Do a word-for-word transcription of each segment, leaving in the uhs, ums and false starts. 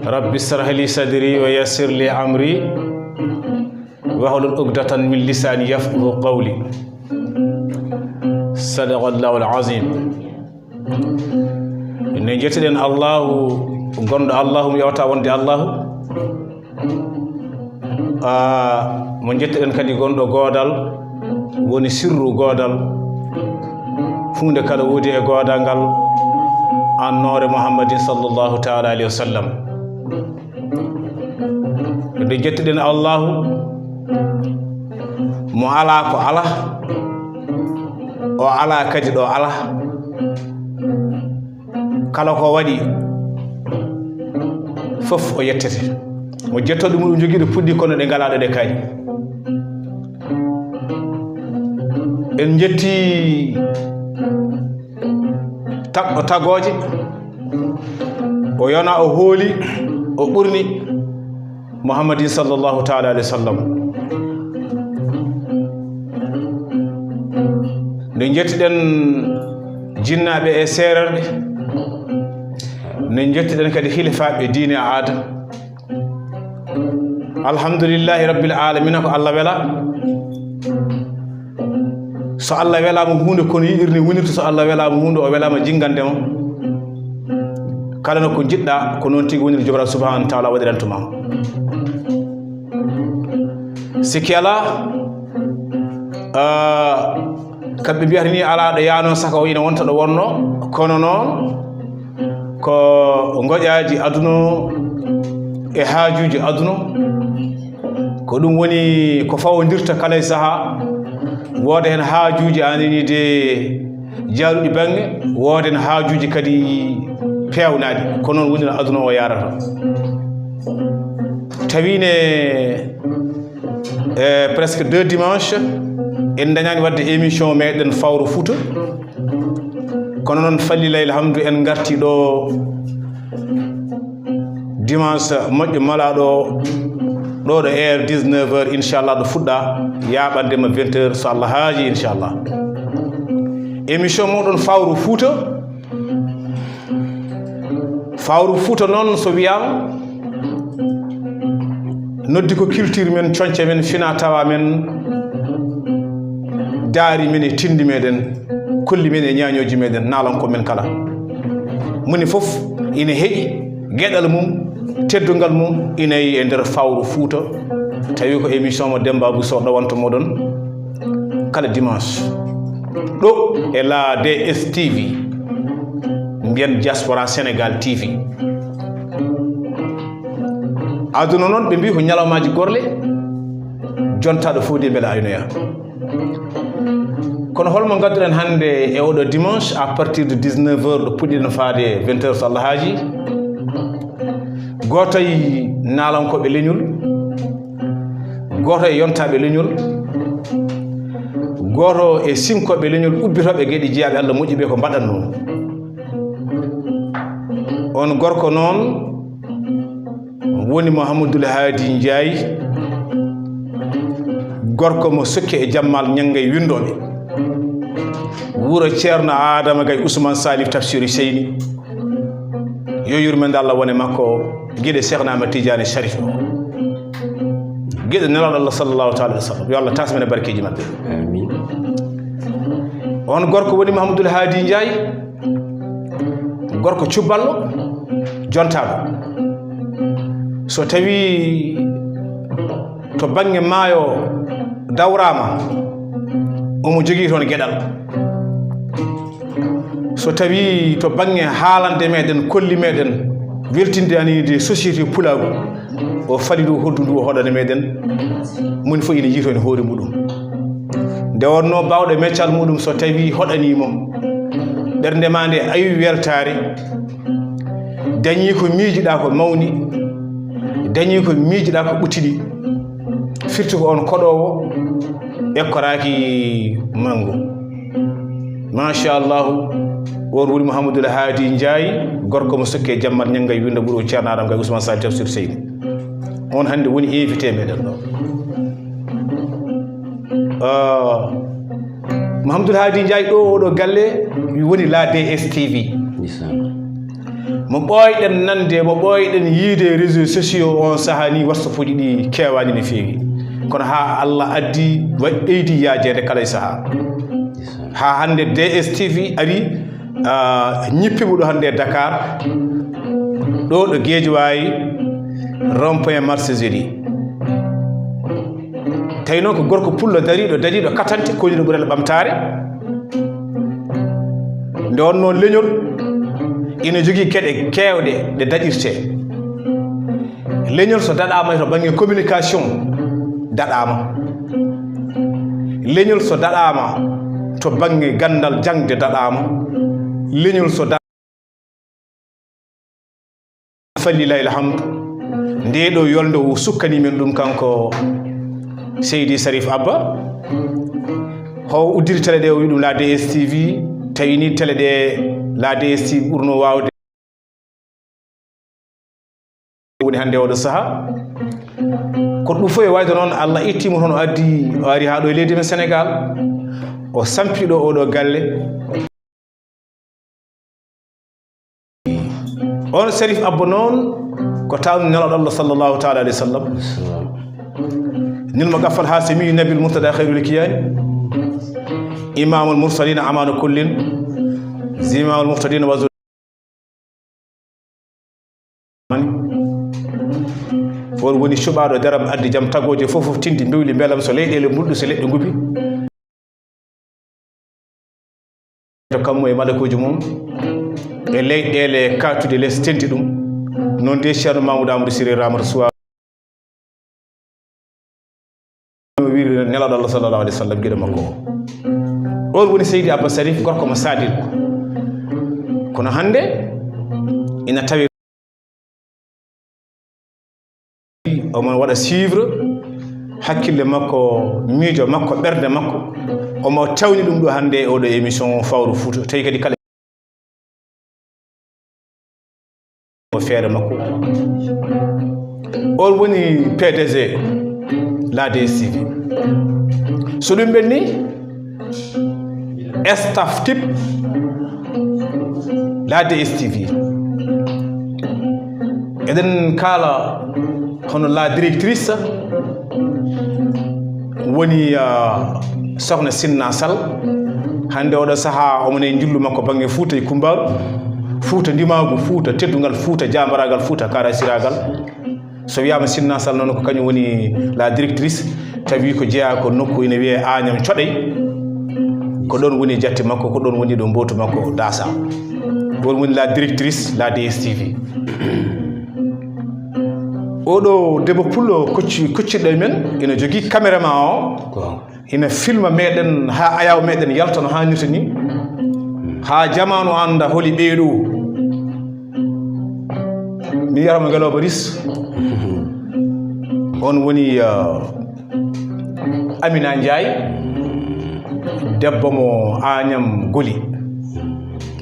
رب اشرح لي صدري ويسر لي أمري واحلل عقدة من لساني يفقهوا قولي. صدق الله العظيم. Ne njettiɗen Allahu, gonɗo Allahu, mo yewta wonde Allahu. Ah, mo njettiɗen kadi gonɗo goodal, woni sirru goodal. Huunde kala woodi e goodal ngal, annoore Muhammadin sallallahu ta'ala alayhi wa sallam. Nde njettiɗen Allahu, mo alaa ko alaa, o alaa kadi ɗo alaa. Kala ko waɗi fof o yettete. Mo jettooɗe muɗum jogiiɗo puɗɗi kono ɗe ngalaa ɗo ɗe kaaɗi. En njetti tagɗo tagooje, o yona, o hooli, o ɓurni Muhammadin sallallahu ta'ala alayhi wa sallam. Nde njettiɗen jinnaaɓe e seererɓe, nde njettiɗen kadi hilifaaɓe diine e aada. Alhamdulillahi rabbil alamina, ko Allah wela. So Allah welaama huunde, kono yiɗirni wonirta, so Allah welaama huunde, o welaama jinngande ma. Kala no ko njiɗɗa, ko noon tigi woniri, Joomiraaɗo subhanahu wa ta'ala waɗiranto ma. Sikki alaa, ah, kamɓe mbiyata ni alaa ɗo yaano saka o ina wonta ɗo wonno, kono noon ko ngoƴaaji aduna o e haajuuji aduna o. Ko ɗum woni ko fawondirta kala e sahaa. Wooda heen haajuuji anani de jaaruɗi baŋŋe, wooda heen haajuuji kadi peewnaaɗi. Ko noon woni no aduna o yaarata. Tawi ne, eh, presque deux dimanche, en dañaani waɗde émission meɗen Fawru Fuuta. Kono noon, fallilahi alhamdu, en ngarti ɗo dimanche moƴƴo malaaɗo o, ɗo ɗo heure dix-neuf heures, inchallah, ɗo fuɗɗa yaaɓande ma vingt heures, so Allah haaji, inchallah. Émission moɗon Fawru Fuuta. Fawru Fuuta noon, so wiyaama, noddi ko culture men, coñce men, fina tawa men, daari men e tindi meɗen, kolli men e ñaañooji meɗen, naalanko men kala. Moni fof ina heƴi geɗal mum, teddungal mum ina e nder Fawru Fuuta. Tawi ko émission mo Demba Bousso ɗowanto moɗon kala dimanche ɗo e La D S T V, mbiyen Diaspora Sénégal T V. Aduna noon, ɓe mbi ko ñalawmaaji gorle, jontaaɗo fof de mbele aynoya. Kono holmo ngadduɗen hannde e oɗo dimanche à partir de dix-neuf heures, ɗo puɗɗiɗen faade vingt heures so Allah haaji? Gooto e naalankooɓe leñol, gooto e yontaaɓe leñol, gooto e sinkooɓe leñol, ubbitooɓe geɗe jeyaaɓe Allah moƴƴi ɓe ko mbaɗatnoo. On gorko noon woni Mouhamadoul Haadi Ndiaye, gorko mo Sokke e Jammal Ñanngay winndooɓe, wuro Ceerno Adama Gaye Ousmane Salif Tafsiri Seyni. Yo yurmeende Allah wone makko, giɗo Cheikhna Ahmad Tidiane Sharif o, giɗo Nelaaɗo Allah sallallahu ta'ala alaihi wasallam. Yo Allah tas men e barkeeji maɓɓe. Amin. On gorko woni Mouhamadoul Haadi Ndiaye, gorko cubballo, jontaaɗo. So tawi to bannge maayo dawraama, omo jogii toon geɗal. So tawi to bannge haalande meɗen, kolli meɗen, weltinde ani de société pulaagu, o fali ɗo hoddu ndu o hoɗana meɗen, moni fof ina yiito e hoore muɗum. Nde wonno baawɗo meccal muɗum, so tawi hoɗaniimo, ɓernde ma nde awi weltaare, dañi ko miijiɗa ko mawni, dañi ko miijiɗa ko ɓuttiɗi, firti ko on koɗoowo ekkoraaki mango. Machallahu, on woni Mouhamadoul Haadi Ndiaye, gorko mo Sokke Jammal Ñanngay winndooɓe wuro Ceerno Adama Gaye Ousmane Sall Tafsir Seyni. On hannde woni invité meɗen ɗo. Ah, Mouhamadoul Haadi Ndiaye ɗo oɗo galle woni La D S T V. Ndeysaan. Mo ɓooyɗen nande, mo ɓooyɗen yiide e réseaux sociaux on sahaa ni, WhatsApp uji ɗi keewaani no feewi. Kono haa Allah addi, wa-, ɓeydi yaajeede kala e sahaa. Haa hannde D S T V ari, ah, ñippiima ɗo hannde e Dakar, ɗo, ɗo Guédiawaye, rond-point marché jeudi. Tawi noon ko gorko pullo dariiɗo, dariiɗo katante, kowniiɗo ɓurel ɓamtaare. Nde wonnoo leñol ina jogii geɗe keewɗe ɗe daɗirtee. Leñol so daɗaama to bannge communication, daɗaama. Leñol so daɗaama to bannge ganndal jaŋde, daɗaama. Leñol so da-, fallilahi alhamdu. Nde ɗo yolnde o sukkani men ɗum kanko Seydi Sarif Abba. Ho uddiri télé ɗe, o wi ɗum la D S T V. Tawi ni télé ɗe, la D S T V ɓurno waawde woni hannde oɗo saha. Ko ɗum fof e wayde noon, Allah ittiimo toon, o addi, o ari haa ɗo e leydi men Sénégal. O sampi ɗo oɗo galle. On Serif Abba noon ko tawno Nelaaɗo Allah sallallahu taala alayhi wa sallam. Nil mo gaffal Haasimi Nabil Murtada Khairul Kiyani, Imamul Mursalin Amanu Kullin, Zimamul Muhtadin wa Zul-, on woni cuɓaaɗo daram addi jam, tagooje fof fof tindi mbewli mbelam, so leyɗeele mbulɗi, so leɗɗe ngubi. To kammu e malakuuji mum, e leyɗeele kaatude les tenti ɗum. Noon de Ceerno Mamoudou Amadou Siré Ramata Suwa no wiiri Nelaaɗo Allah sallallahu alayhi wa sallam, giɗo makko o. Ɗon woni Seydi Abba Sarif, gorko mo Sadil. Kono hannde ina tawi omo waɗa suivre hakkille makko, miijo makko, ɓernde makko. Omo tawni ɗum ɗo hannde e oɗo émission Fawru Fouta. Tawi kadi kala o feere makko. On woni P D G la D S T V. So ɗum ɓenni, staff type la D S T V. Eɗen kaala hono la directrice woni, ah, Sokhna Sinna Sall. Hannde oɗo sahaa omo e njillu makko bannge Fuuta e Kumbaaru, Fuuta ndimaagu, Fuuta teddungal, Fuuta jaambaraagal, Fuuta kaarasiraagal. So wiyaama Sinna Sall noon, ko kañum woni la directrice, tawi ko jeyaa ko nokku ina wiyee Agnam Coɗey. Ko ɗoon woni jatti makko, ko ɗoon woni ɗo mbootu makko daasa. Ɗoon woni la directrice la D S T V. Oɗo debbo pullo kocci-, kocciɗo e men, ina jogii caméraman o. Ina filma meɗen haa ayaawo meɗen yalta no haanirta ni. Haa jamaanu annda holi ɓeeɗo. Mi wiyata mo Ngelooba Ris. On woni, uh, Amina Ndiaye, debbo mo Agnam Goli.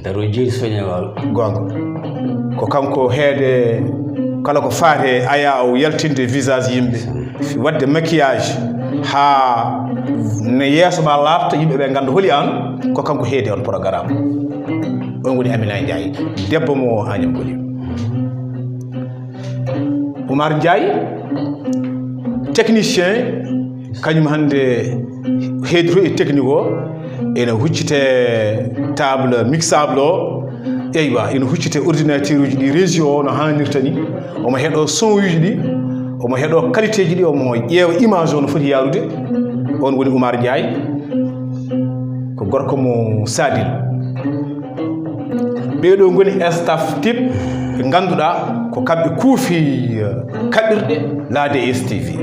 Daro jeyi soñewal. Goonga. Ko kanko heede kala ko faati e ayaawo yaltinde visage yimɓe, waɗde maquillage haa ne yeeso ma laaɓta, yimɓe ɓe ngannda holi aan, ko kanko heedi on programme. On woni Amina Ndiaye, debbo mo Agnam Goli. Oumar Ndiaye, technicien, kañum hannde heedito e technique o, ene huccite table mixable o, eywa, ene huccite ordinateur uji ɗi, régie o no haanirta ni, omo heɗo son uji ɗi, omo heɗo qualité ji ɗi, omo ƴeewa image o no foti yaarude. On woni Oumar Ndiaye, ko gorko mo Sadil. Ɓeeɗo ngoni staff type ɓe ngannduɗaa ko kamɓe kuufi, eh, kaɓirɗe la D S T V.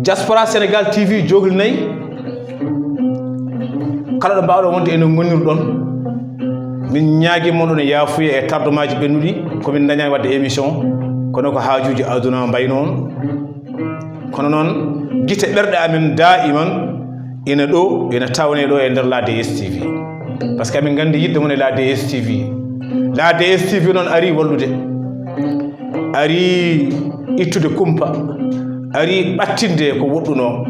Diaspora Sénégal T V joogli nayi, kala ɗo mbaawɗon wonde enen ngonirɗon. Min ñaagii mon ɗon e yaafuya e tardemaaji ɓennuɗi, ko min ndañaani waɗde émission, kono ko haajuuji aduna mbayno on. Kono noon, gite ɓerɗe amen daa'iman ina ɗo, ina tawnee ɗo e nder la D S T V. Par ce que amin nganndi yiɗde mon e la D S T V. La D S T V noon arii wallude, arii ittude kumpa, arii ɓattinde ko woɗɗunoo,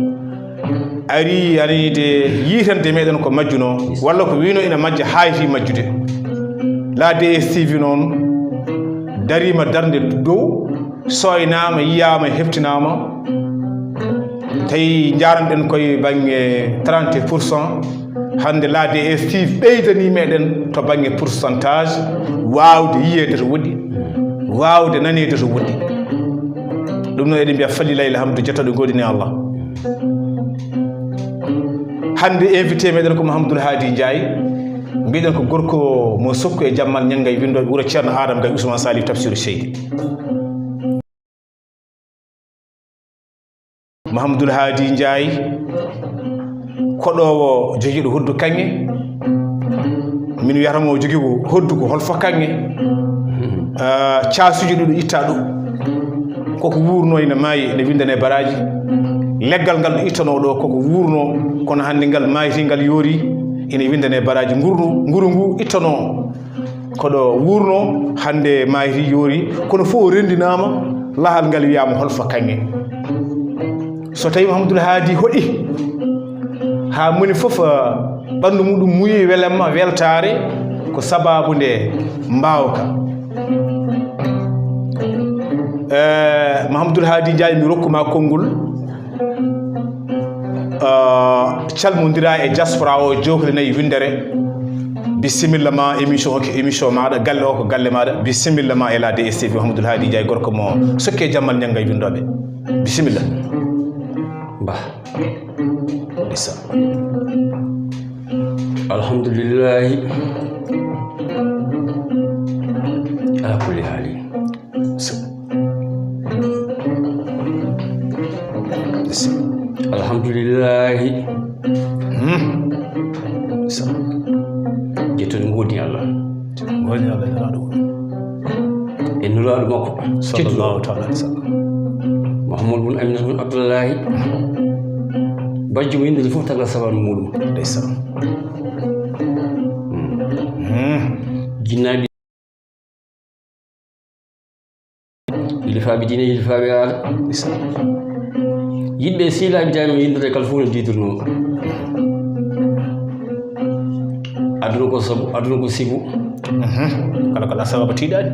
arii aniide yiitande meɗen ko majjunoo, walla ko wiino ina majja haa heetii majjude. La D S T V noon dariima darnde dow, sooynaama, yiyaama, heftinaama. Tawi njaranɗen koye bannge trente pour cent, hannde la D S T V ɓeydanii meɗen to bannge pourcentage, waawde yiyeede to woɗɗi, waawde naneede to woɗɗi. Ɗum noon eɗen mbiya falilaahi alhamdu, jettooɗo ngoodini Allah. Hannde invité meɗen ko Mouhamadoul Hadi Ndiaye. Mbiɗen ko gorko mo Sokku e Jammal Ñannga e winndooɓe wuro Ceerno Adama Gaye Ousmane Salif Tafsiru Seydi. Mouhamadoul Hadi Ndiaye, koɗoowo jogiiɗo hoddu kaŋŋe. Min wiyata mo jogii ko hoddu ko holfa kaŋŋe. Ah, caasuuji ɗiɗo itta ɗo. Koko wuurno ina maayi, ina winndane baraaji. Leggal ngal ɗo ittanoo ɗo, koko wuurno, kono hannde ngal maayti, ngal yoori, ina winndane baraaji. Nguru, nguru ngu ittanoo, ko ɗo wuurno, hannde maayti, yoori, kono fof o renndinaama, lahal ngal wiyaama holfa kaŋŋe. So tawi Mouhamadoul Hadi hoɗi, haa moni fof, ah, ɓanndu muɗum muuyi, welamma, weltaare, ko sabaabu nde mbaawka. Eh, Mouhamadoul Hadi Ndiaye, mi rokkuma konngol. Ah, calmondira e diaspora o, jokle nayi winndere. Bisimilla ma, émission o ko émission maɗa, galle o ko galle maɗa. Bisimilla ma e la D S T V, Mouhamadoul Hadi Ndiaye, gorko mo Sokku e Jammal Ñannga e winndooɓe. Bisimilla. Bah. Ndeysaan. Alhamdulillahi ala kulli haali. Alhamdulillahi. Hmm. Jettooɗo ngoodi Allah. Ngoodi Allah e Nulaaɗo. E Nulaaɗo makko tedduɗo, sallallahu taala alaihi wasallam. Mouhamadou Boun Aminata Boun Abdoulahi. Bajjo mo yimɓe fof tagal sababu muɗum. Ndeysaan. Hmm. Jinnaaɓe, yilifaaɓe diine, yilifaaɓe aada. Ndeysaan. Yiɗɓe e sehilaaɓe, daaima yimɓe kala fof no diidornoo. Aduna ko sabu, aduna ko sibu. Mhm. Kala ko alaa sababu tiiɗaani.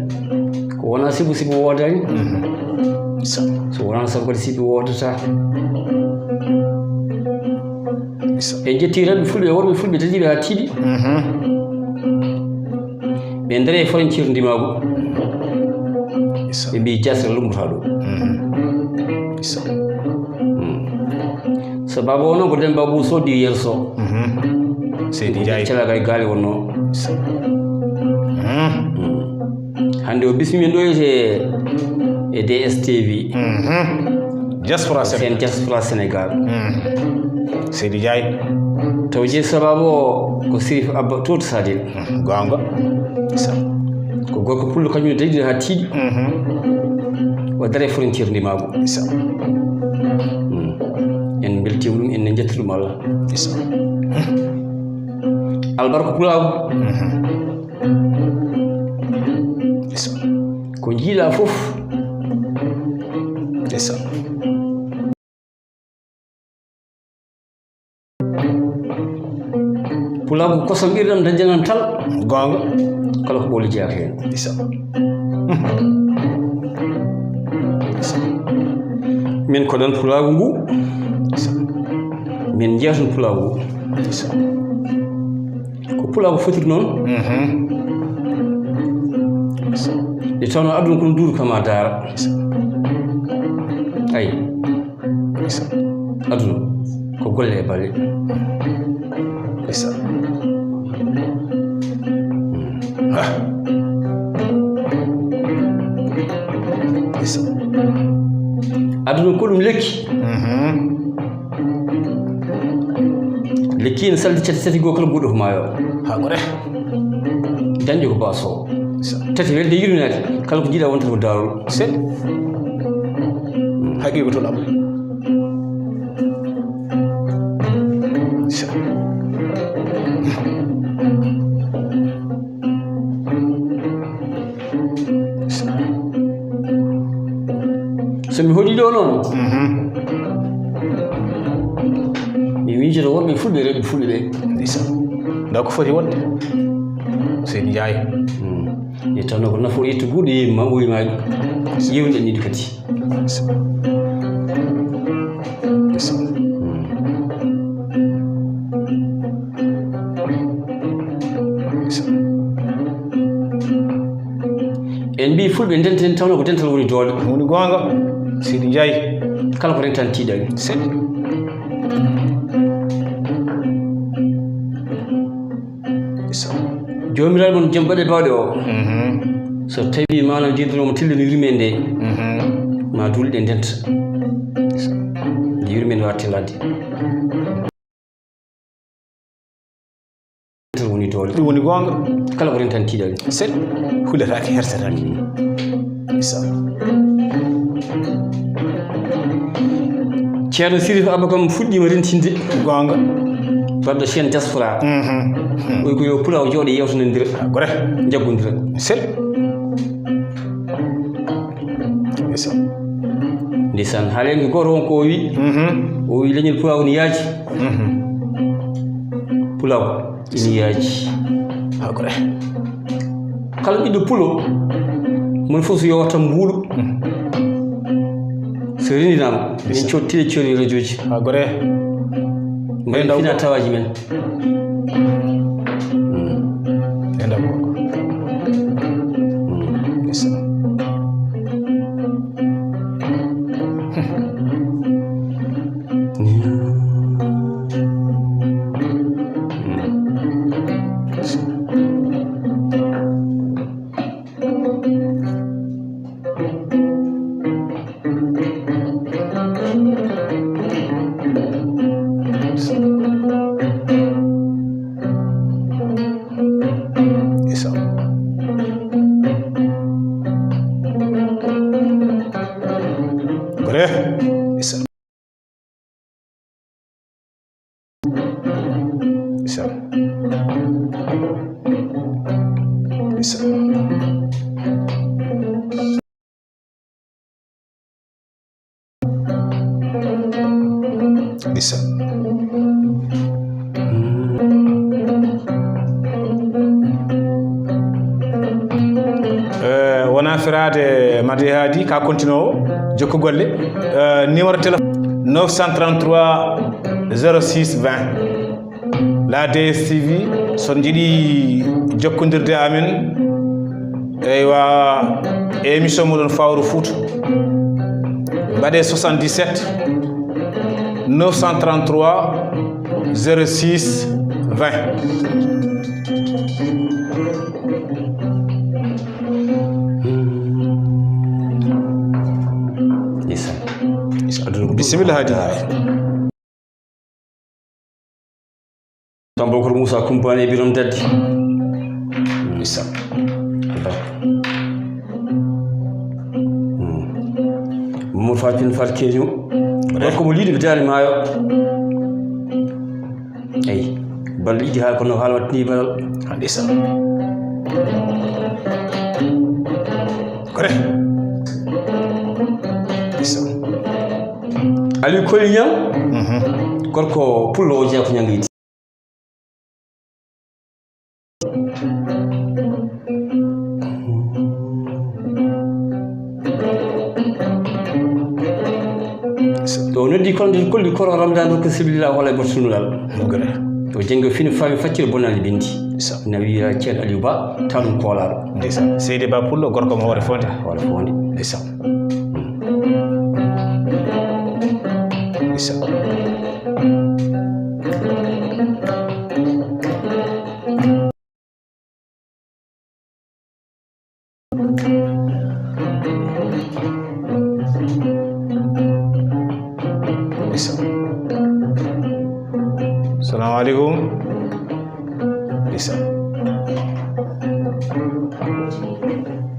Ko wonaa sibu, sibu woodaani. Mhm. Sa- So wonaa sabu kadi sibu woodata. Sa- En njetti rewɓe fulɓe, worɓe fulɓe tati haa tiiɗi. Mhm. Ɓe ndare e frontière ndimaagu. Sa- Ɓe mbiyi jaasere lumbotaa ɗo. Mhm. Sa- Hmm. Sababu o noon ko Demba Bousso di Yerso. Mhm. Seydi Ndiaye. Celaga e gaali wonno. Mhm. Hmm. Hannde o bismi ɗo e, e D S T V. Mhm. Diaspora Sen Sénégal. Diaspora Sénégal. Mhm. Seydi Ndiaye. Taw je sababu o ko Sirif Abba Tout Sadil. Mhm. Goonga. Sa- Ko gorko pullo kañum ne dañi haa tiiɗi. Mhm. O dare frontière ndimaagu. Isa. Mm. En mbeltiima ɗum, en njettii ɗum Allah. Isa. Albarka pulaagu. Mhm. Isa. Ko njiiɗaa fof. Isa. Pulaagu ko kosam ɓirɗam dañjanam tal. Goonga. Kala ko ɓoli jeyaa heen. Isa. Isa. Min koɗan pulaagu ngu. Isa. Min njeetan pulaagu ngu. Isa. Ko pulaagu fotiri noon. Mhm. Isa. Nde tawnoo aduna ko no duuru kama daara. Isa. Ayi. Isa. Aduna ko golle e balle. Isa. Ah. Isa. Aduna ko ɗum lekki. Mhm. Lekki ene saldi cati cati goo kala guuɗo ko maayo. Ha gore. Dañde ko baaso. Tati welde yurminaade, kala ko jiiɗa wonta ko daarol. Seɗ. Haqiiqatul amr. So mi hoɗi ɗo noon, mhm, mi miijoto worɓe fulɓe, rewɓe fulɓe ɓe. Ndeysaan. Nda ko foti wonde. Seydi Ndiaye. Nde tawno ko nafoore yettude guurɗo yeeyii ma, ɓooyi ma, yeewnuɗen nii kadi. En mbii fulɓe ndenten tawno ko dental woni doole. Woni goonga. Seydi Ndiaye. Kala ko rentani tiiɗani. Seydi. Joomiraaɗo mon jom baɗe baawɗe o. So tawi maanaam diidoro mo tille no yurmee nde, ma duule ɗe ndenta. Nde yurmee nde watta tillande. Tan woni doole. Ɗum woni goonga. Kala ko rentani tiiɗani. Seɗ. Hulataake, hertataake. Isa. Ceerno Sirif Abba kam fuɗɗiima rentinde. Goonga. Baɗɗo chaîne diaspora. Oy ko yo pulaar jooɗo yewtanondira. Gore. Njaggondira. Seɗ. Ndeysaan. Ndeysaan, haaleenke gooto on ko o wi. O wi leñol pulaar ne yaaji. Pulaar ina yaaji. Hakore. Kala ɓiɗɗo pulo, mon fof so yowata mbuuɗu. So reninaama, en cottire coori rajooji. Hakore. Mbaɗen fina tawaaji men. Isa. Gore. Isa. Isa. Isa. Isa. Eh, wona firaade Madi Hadi, ka kontinoowo jokku golle. Eh, numéro téléphone neuf cent trente-trois zéro six vingt. La D S T V, so on njiɗi jokkondirde amen, eywa, e émission moɗon Fawru Fouta, mbaɗe soixante-dix-sept neuf cent trente-trois zéro six vingt. Bisimilla, Hadi. Tambakor Moussa Kumpane e Biram Daddi. Isa. Albarka. Hmm. Mamadou Fatou Fatou Keño. Gorko mo liiɗo ko daani maayo. Eyi. Balɗe ɗiɗi haa kono haala waɗtini balal. Hande sa. Kore. Isa. Aliou Koli Niang. Mhm. Gorko pullo o jeyaa ko ñangeyti. To noddi kon de kolli koro Ramadan ko sabilillah wala e battunulal. Mugare. To jengo fini fami faccir bonani bindi. Sa. Na wiya Ceerno Aliou Ba, tan kolaɗo. Ndeysan. Seydi Ba Pullo, gorko mo hoore fonde. Hoore fonde. Ndeysan. Ndeysan. Ndeysan. Salamu aleykum. Ndeysan.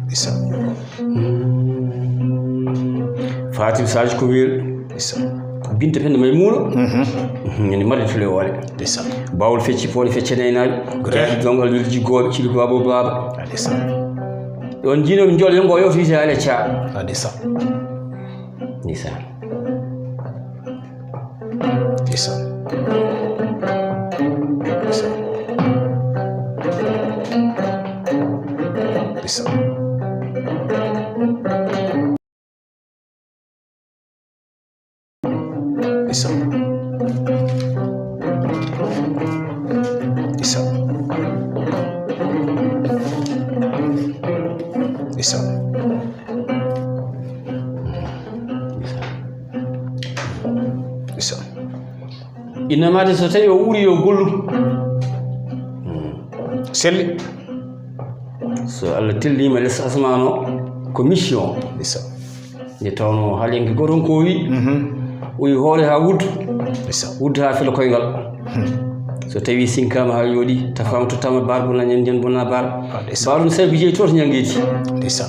Ndeysan. Fatim Sadio ko wiyel. Ndeysan. Ko Binta Penda Maymuna. Mhm. Mhm, ñande marde tule wole. Ndeysan. Bawol fecci poole fecce naynaaɓe. Jaaji dongal welji gooɓe cili babo baba. Ndeysan. Ɗon jino mi jol yongo yo fisa ale cha. Ndeysan. Ndeysan. Ndeysan. Ndeysan. Isa. Isa. Isa. Isa. Innama de, so tawi o wuuri, yo gollu. Selli. So Allah tellima les asman o, ko mission. Isa. Nde tawno haalyanke goto on ko o wi, mhm, o wi hoore ha wuddu. Isa. Wuddu ha filo koyngal. Hmm. So tawi sinkama ha yooɗi, tafama tottama bar bona ñan ñan bona bar. Ah, isa. Bar ɗum sawi ko jeeyi to to ñangeji. Isa.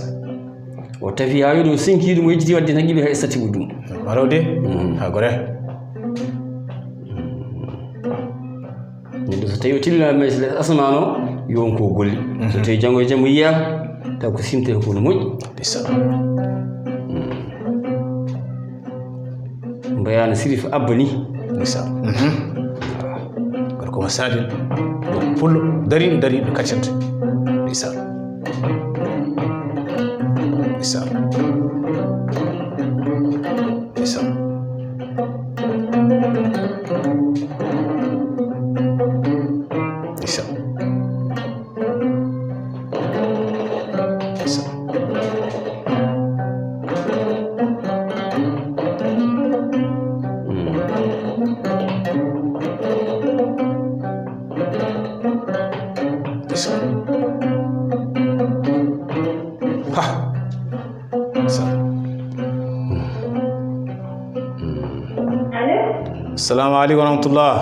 O tafi ha yooɗi, o sinki ɗum, o yejjiti wadde haqiɓe hay stati ɗum. Wala o de? Hmm. Ha gore. Neɗɗo so tawi o tillinaama e les asman o, yo won ko o golli. So tawi janngo e janngo yiyaa, taw ko simte ko no moƴƴi. Ndeysaan. Mbayano Sirif Abba ni. Ndeysaan. Mhm. Gorko mo saadin. Gorko pullo. Dariiɗo, dariiɗo kaccante. Ndeysaan. Ndeysaan. Ndeysaan. Ndeysaan. Ndeysaan. Ndeysaan. Ha. Ndeysaan. Allo? Assalamu aleykum wa rahmatullah.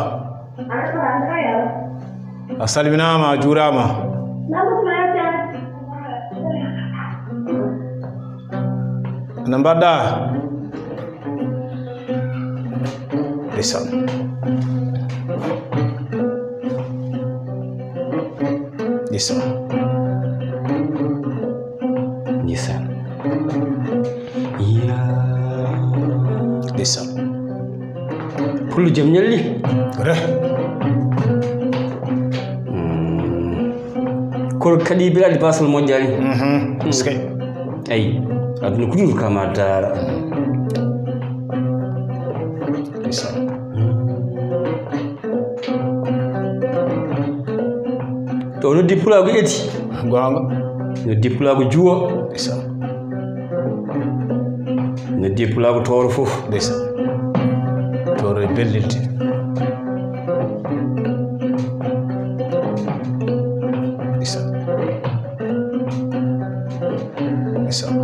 A salminaama, a juuraama. No mbaɗɗa? Ndeysaan. Ndeysaan. Ndeysaan. Iya. Ndeysaan. Pullo jom ñalli. Re. Mm. Kono kadi biraɗi basal moƴƴani. Mhm. Mm. Eskay. Ayi. Aduna ko ɗum kama dara. Ndeysaan. To noddi pulaagu eti. Goonga. Noddi pulaagu juwo. Ndeysaan. Noddi pulaagu tooro fof. Ndeysaan. Tooro e bellilde. Ndeysaan. Ndeysaan.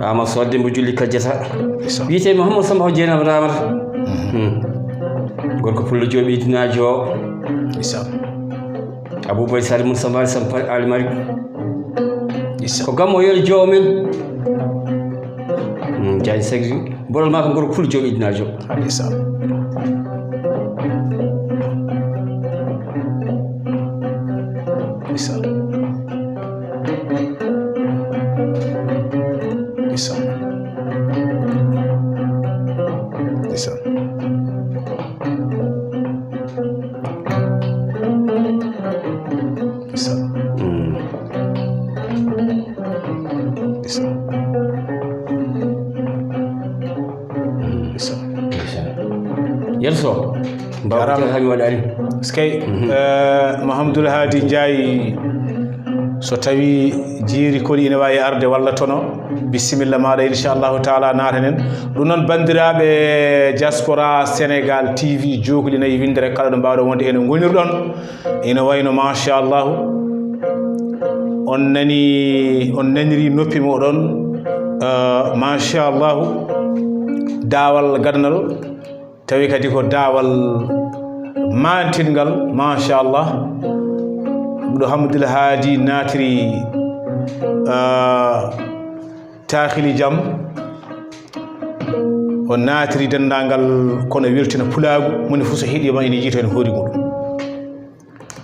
Ama Sow Demba Julli Kajjata. Ndeysaan. Wiyetee Mouhamadou Samba Ho Jeynaba Ramata. Mhm. Hmm. Gorko pullo jooɓi dinaajo. Ndeysaan. Abou Boy Sall mun Samba Samba Ali Malik. Ndeysaan. Ko gammo yol joomen. Hmm, Diagne Seck. Bolol maa ko ngol kul jooɗi dinaajo. Ndeysaan. Ndeysaan. Ndeysaan. Ndeysaan. Ndeysaan. Mm. Ndeysaan. Ndeysaan. Ndeysaan. Yer Sow. Mbaɗa ko hami waɗani. Eskey, mhm, eh, Mouhamadoul Hadi Ndiaye, so tawi jiiri koli ina wawi arde walla tono, bisimilla maɗa, inchallahu taala, natanen. Ɗum noon, bandiraɓe diaspora Sénégal T V, jokli nayi windere kala ɗo mbawɗon wonde ene gonirɗon. Ina wayno, machallahu, on nani, on naniri noppi moɗon, eh, machallahu, daawal gadanal, tawi kadi ko daawal mantingal, machallah. Ɗo Hamdoul Hadi natiri, eh, Takhili Jam, o natiri denndaangal, kono weltina pulaagu, moni fof so heɗima ene yiito heen hoore muɗum.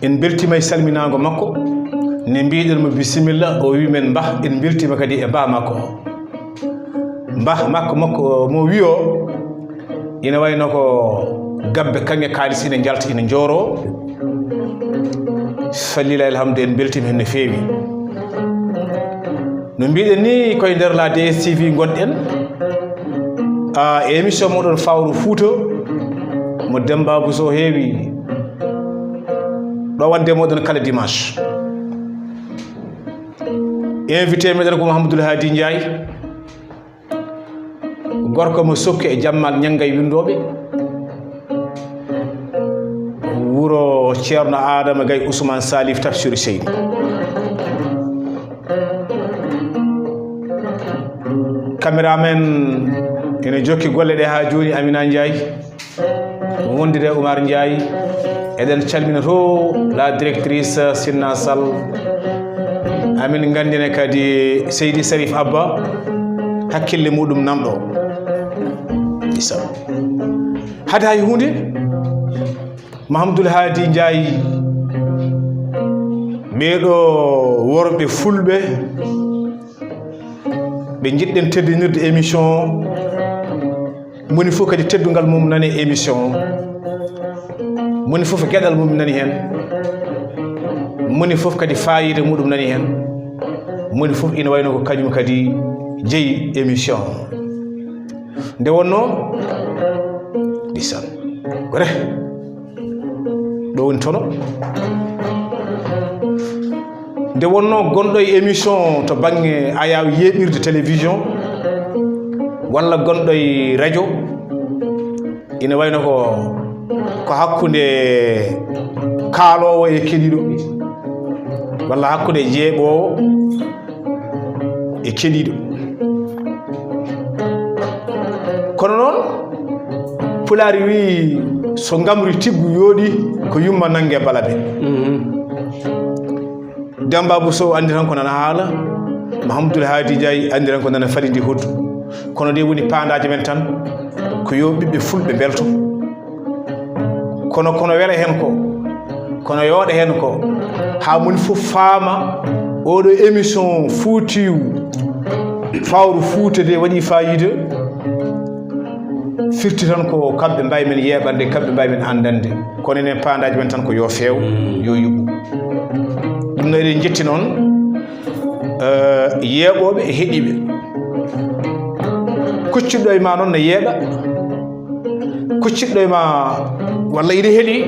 En mbeltima e salminaango makko, ne mbiɗen mo bisimilla, o wi men mbah, en mbeltima kadi e mbah makko o. Mbah makko, makko mo wiyo, ina wayno ko gabbe kaŋŋe kaalis ina njalta, ina njooro. Fallilahi alhamdu, en mbeltiima heen no feewi. No mbiɗen ni, koye nder la D S T V ngonɗen. Ah, e émission moɗon Fawru Fouta, mo Demba Bousso heewi ɗowande moɗon kala dimanche. Invité meɗen ko Mouhamadoul Hadi Ndiaye, gorko mo Sokki e Jammal Ñanngay winndooɓe, wuro Ceerno Adama Gaye Ousmane Salif Tafsir Seydi. Caméraman ene jokki golle ɗe haa jooni, Amina Ndiaye, wondude Oumar Ndiaye. Eɗen calmina to la directrice Sinna Sall. Amin nganndina kadi Seydi Sarif Abba, hakkille muɗum nanɗo. Isa. Hade hay huunde, Mahamadul Haadi Ndiaye, ɓeeɗo worɓe fulɓe, ɓe njiɗɗen teddinirde émission o. Moni fof kadi teddungal mum nani émission o. Moni fof geɗal mum nani heen. Moni fof kadi faayiida muɗum nani heen. Moni fof ina wayno ko kañum kadi jeyi émission o. Nde wonnoo, ndeysaan, gore. Ɗo woni tono. Nde wonnoo gonɗo e émission to bannge ayaawo yeeɓirde télévision, walla gonɗo e radio, ina wayno ko, ko hakkunde kaaloowo e keɗiiɗo, walla hakkunde jeeɓoowo e keɗiiɗo. Kono noon, Pulaar wii, so ngamri tiggu yooɗi, ko yumma nannge balabe. Demba Bousso anndi tan ko nana haala, Mahamadul Haadi Njaay anndi tan ko nana falindi hoddu. Kono de woni paandaaje men tan, ko yo ɓiɓɓe fulɓe mbelto. Kono, kono wela heen ko, kono yooɗa heen ko, haa moni fof faama oɗo émission fuutiiwu Fawru Fuuta de waɗi faayiida. Firti tan ko kamɓe mbayi men yeeɓande, kamɓe mbayi men anndande. Kono enen paandaaji men tan ko yo feew, yo yuɓɓu. Ɗum no eɗen njetti noon, eh, yeeɓooɓe e heɗiiɓe. Kuccuɗo e ma noon no yeeɓa, kuccuɗo e ma walla ina heɗi,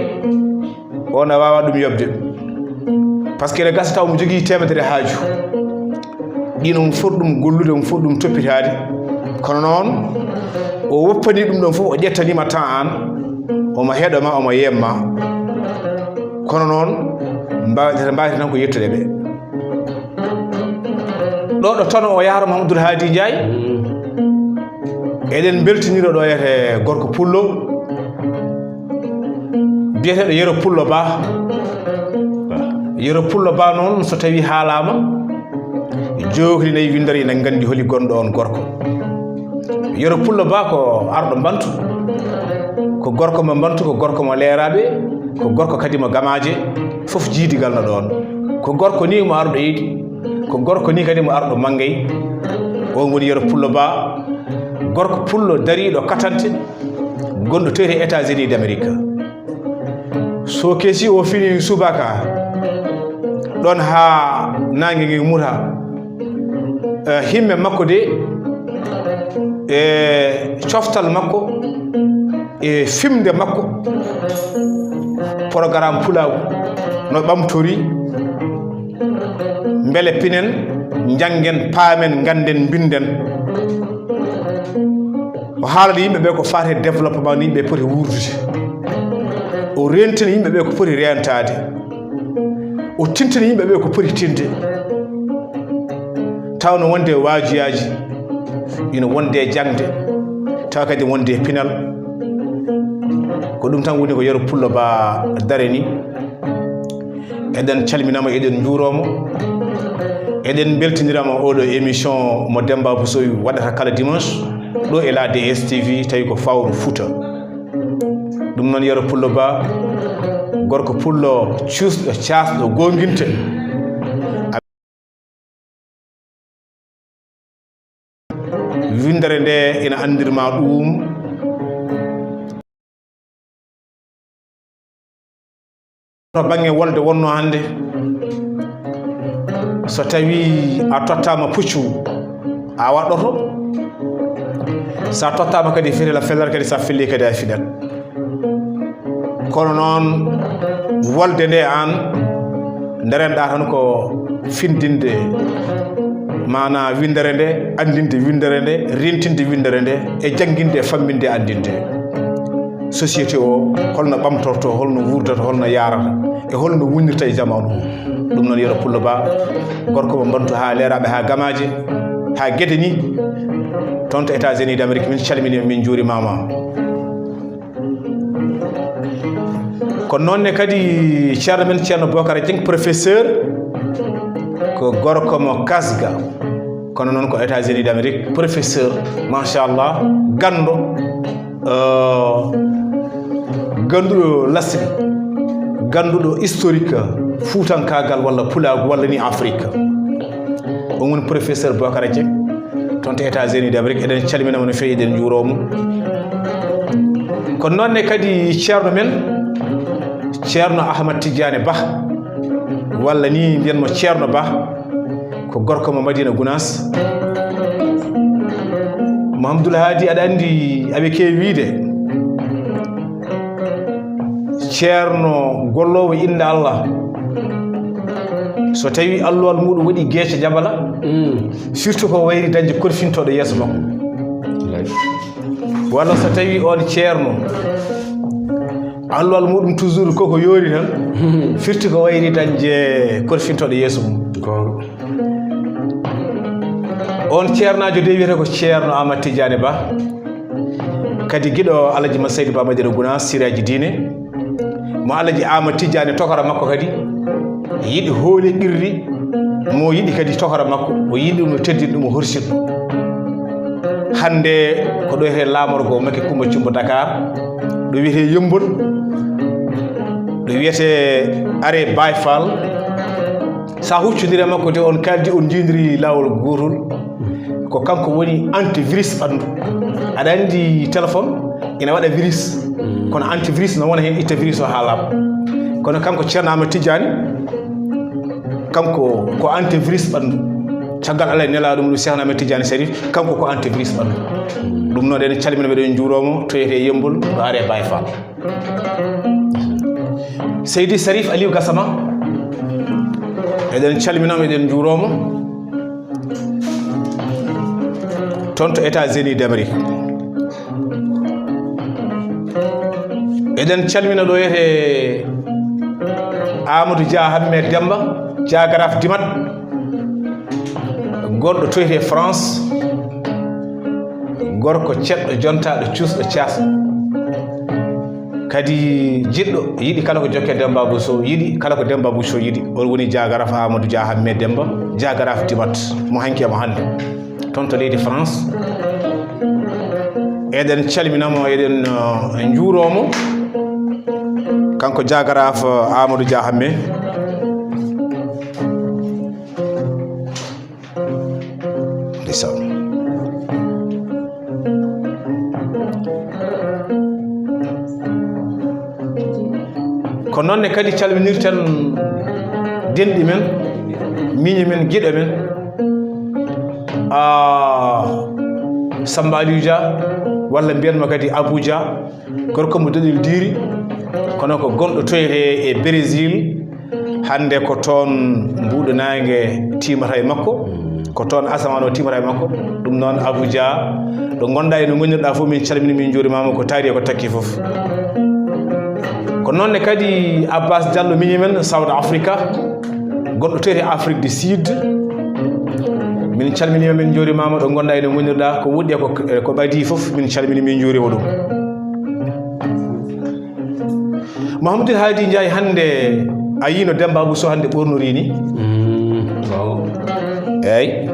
o na waawa ɗum yoɓde. Par ce que ene gasa taw mo jogii teemedere haaju. Ɗin omo foti ɗum gollude, omo foti ɗum toppitaade. Kono noon, o woppanii ɗum ɗon fof, o ƴettaniima temps aan, omo heɗo ma, omo yeeɓ ma. Kono noon, mbaawete, mbaawete tan ko yettude ɓe. Ɗo ɗo tono o yahata Mahamadul Haadi Njaay. Eɗen mbeltinira ɗo yete gorko pullo, biyeteeɗo Yero Pullo Ba. Yero Pullo Ba noon, so tawii haalaama, jookli nayi winndere ina nganndi holi gonɗo oon gorko. Yero Pullo Ba ko arɗo Mbantu, ko gorko mo Mbantu, ko gorko mo Leeraaɓe, ko gorko kadi mo Gamaaje, fof jiidigal no ɗoon. Ko gorko ni mo arɗo Eydi, ko gorko ni kadi mo arɗo Manngay. Oon woni Yero Pullo Ba, gorko pullo dariiɗo katante, gonɗo to États-Unis d'Amérique. So keesi o fini subaka, ɗoon haa naange nge muta, eh, himme makko de, e coftal makko, e fimde makko, programme pulaagu no ɓamtori, mbele pinen, njanngen, paamen, ngannden, mbinden. O haalani yimɓe ɓe ko faati e développement no yimɓe poti wuurdude. O rentini yimɓe ɓe ko poti rentaade. O tintini yimɓe ɓe ko poti tinde. Taw no wonde waajiyaaji, ina wonde jaŋde, taw kadi wonde pinal. Ko ɗum tan woni ko Yero Pullo Ba darani. Eɗen calminama, eɗen njuuroma, eɗen mbeltinirama oɗo émission mo Demba Bousso waɗata kala dimanche ɗo e la D S T V, tawi ko Fawru Fouta. Ɗum noon, Yero Pullo Ba, gorko pullo cuusɗo, caasɗo, goonginta. Winndere nde ina anndirma ɗum. to bannge wolde wonnoo hannde, so tawii a tottaama puccu, a waɗɗoto. So a tottaama kadi fitel, a felat, kadi so a felii kadi a filat. Kono noon, wolde nde aan, ndarenɗaa tan ko findinde, maanaa winndere nde, anndinde winndere nde, rentinde winndere nde, e jannginde e famminde e anndinde. Société o, holno ɓamtorto, holno wuurdata, holno yaarata, e holno wunnirta e jamaanu o. Ɗum noon, Yero Pullo Ba, gorko mo Mbantu haa Leeraaɓe haa Gamaaji, haa Gede ni, toon to États-Unis d'Amérique, min calminii ma, min njuuriima ma. Ko noon ne kadi ceerno men, ceerno Bokara Dieng, professeur, ko gorko mo Kasga, kono noon ko États-Unis d'Amérique, professeur, machallah, ganndo, eh, gannduɗo lasri, gannduɗo historique fuutankaagal walla pulaagu walla ni Afrique. On woni professeur Bokara Dieng, toon to États-Unis d'Amérique. Eɗen calmina mo no feewi, eɗen njuuroo mo. Ko noon ne kadi ceerno men, ceerno Ahmad Tidiane Ba, walla ni mbiyen mo ceerno Ba, ko gorko mo Madina Gunaas. Mahamdoul Haadi, aɗa anndi aɓe keewi wiide, ceerno golloowo innde Allah, so tawi alluwal muɗum waɗi geeca jabala, surtout ko wayri dañde korfintooɗo yeeso makko. Walla so tawi on ceerno, alluwal muɗum toujours koko yoori tan, firti ko wayri dañde korfintooɗo yeeso mum. On ceernaajo de wiyetee ko ceerno Amadou Tidiane Ba, kadi giɗo Alaji Masaydi Ba Madina Gunaas, siraaji diine, mo Alaji Amadou Tidiane tokara makko kadi yiɗi hooli ɓirri, mo yiɗi kadi tokara makko, o yiɗi ɗum, o teddini ɗum, o horsini ɗum. Hannde ko ɗo wiyetee laamorgo Macky Coumba Thioumba Dakar, ɗo wiyetee Yembol, ɗo wiyetee arrêt Baye Fall. So a huccondiri e makko de, on kaaldi, on njiidiri laawol gootol, ko kanko woni antivirus ɓanndu. Aɗa anndi téléphone ina waɗa virus, kono antivirus no wona heen, itta virus o haa laaɓa. Kono kanko ceerno Amadou Tidiane, kanko ko antivirus ɓanndu. Caggal Allah e nelaaɗo mum Cheikh Ahmed Tidiane Chérif, kanko ko antivirus ɓanndu. Ɗum noon, eɗen calmina mo, eɗen njuuroo mo, to wiyetee Yembol, ɗo arrêt Baye Fall. Seydi Sarif Aliou Gassama, eɗen calmina mo, eɗen njuuroo mo, toon to États-Unis d'Amérique. Eɗen calmina ɗo wiyetee Amadou Dia Hammet Demba, jagaraaf Dimat, gonɗo to wiyetee France, gorko ceɗɗo, jontaaɗo, cuusɗo, caasɗo, kadi jiɗɗo, yiɗi kala ko jokke Demba Bousso yiɗi, kala ko Demba Bousso yiɗi. On woni jagaraaf Amadou Dia Hammet Demba, jagaraaf Dimat, mo hanki e mo hannde, toon to leydi France. Eɗen calmina mo, eɗen, uh, njuuroo mo, kanko jagaraaf, uh, Amadou Dia Hammet. Ndeysaan. Ko noon ne kadi calminirten denɗi men, miñi men, giɗo men, ah, Samba Aliou Dia, walla mbiyen mo kadi Abou Dia, gorko mo Doɗel Diiri, kono ko gonɗo to wiyetee e Brésil. Hannde ko toon mbuuɗo naange tiimata e makko, ko toon asamaan o tiimata e makko. Ɗum noon, Abou Dia, ɗo ngonɗaa e no ngonirɗaa fof, min calmini, min njuurimaama, ko taari e ko takki fof. Ko noon ne kadi Abbas Diallo, miñi men South Africa, gonɗo to wiyetee Afrique du Sud. Min calminiima, min njuurimaama, ɗo ngonɗaa e no ngonirɗaa, ko woɗɗi e ko, e ko ɓadii fof, min calmini, min njuuriima ɗum. Mahamadou Hadi Ndiaye, hannde a yii no Demba Abou Sow hannde ɓornori ni? Mm, waaw. Eey.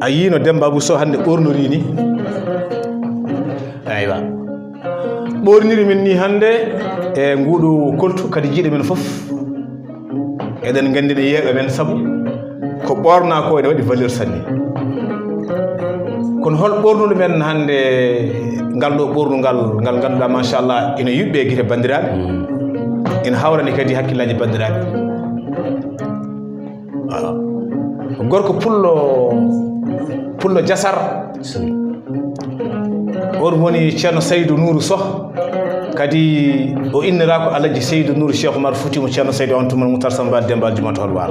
A yii no Demba Abou Sow hannde ɓornori ni? Aywa. Ɓorniri min ni hannde e nguuɗu koltu, kadi jiiɗo men fof. Eɗen nganndi ne yeeɓa men, sabu ko ɓornaa ko ene waɗi valeur sanne. Kono hol ɓornuɗo men hannde ngal ɗo ɓornungal, ngal ngannduɗaa, machallah, ene yuɓɓi e gite banndiraaɓe? Mm. Ene hawrani kadi hakkillaaji banndiraaɓe. Voilà. Gorko pullo, pullo Jasar. On woni Ceerno Saydu Nuuru Soh. Kadi o inniraako Alhaji Saydu Nuuru Cheikh Oumar Fouti mo Ceerno Saydu on tuma Moutar Samba Demba Aljumato Halwar.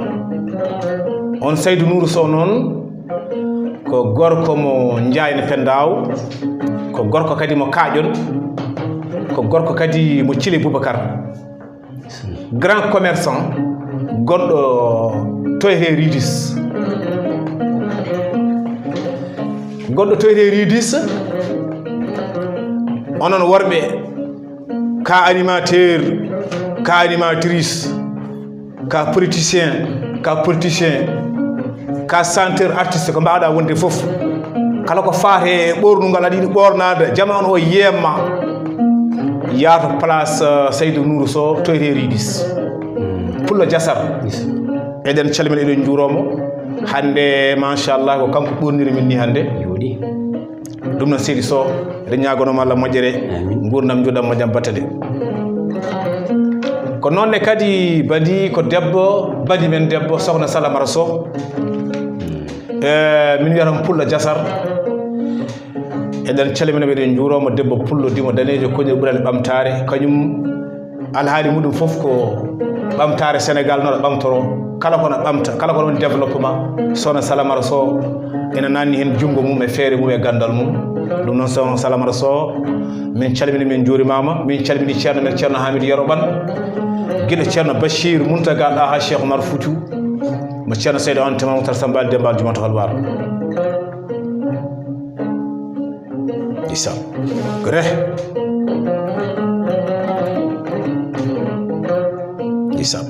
On Saydu Nuuru Soh noon ko gorko mo Njaayne Pendaw, ko gorko kadi mo Kaaƴon, ko gorko kadi mo Cile Boubacar. Grand commerçant gonɗo Toyre Ridis. Gonɗo Toyre Ridis, onon worɓe, ka animateur, ka animatrice, ka politicien, ka politicien, ka chanteur, artiste, ko mbaawɗa wonde fof, kala ko faati e ɓoornungal aɗa yiɗi ɓoornaade, jamaanu o yeemma, yaato place, uh, Seydou Nourou Sow, Toyre Ridis. Pullo Jasar. Eɗen calmina, eɗen njuuroo mo. Hannde, machallah, ko kanko ɓoorniri min ni hannde. Jooɗi. Ɗum noon, seydi Sow, eɗen ñaagonoo mo Allah moƴƴere, nguurndam, njuurɗam, moƴƴam, battane. Ko noon ne kadi bandi ko debbo, bandi men debbo, sokhna Salamata Sow. E, min wiyata mo Pullo Jasar. Eɗen calmina mo, eɗen njuuroo mo, debbo pullo, dimo daneejo, koñol ɓural ɓamtaare, kañum alhaali muɗum fof ko ɓamtaare Senegaal no ɗo ɓamtoroo. Kala ko no ɓamta, kala ko no woni développement, sokhna Salamata Sow ina naatni heen junngo mum e feere mum e ganndal mum. Ɗum noon, sokhna Salamata Sow, min calmini, min njuurimaama, min calmini ceerno men, Ceerno Hamidou Yero Ɓan, giɗo Ceerno Bachir Mountaga Ɗaha Cheikh Oumar Fouti, mo Ceerno Seydi on Tuma Moutar Samba Demba Aljumato Halwar. Ndeysaan. Ko reh. Ndeysaan.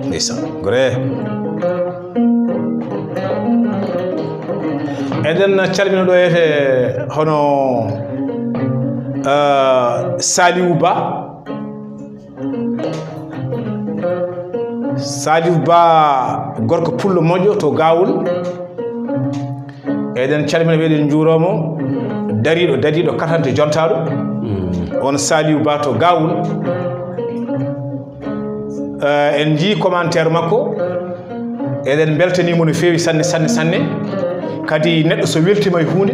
Ndeysaan. Ko reh. Eɗen calmina ɗo e hono, ah, Saliou Ba. Saliou Ba, gorko pullo moƴƴo to Gawol. Eɗen calmina mo, eɗen njuuroo mo. Dariiɗo, dadiiɗo, katante, jontaaɗo. Mm. On Saliou Ba to Gawol. Eh, en njii commentaire makko. Eɗen mbeltanii mo no feewi sanne, sanne, sanne. Kadi neɗɗo so weltiima e huunde,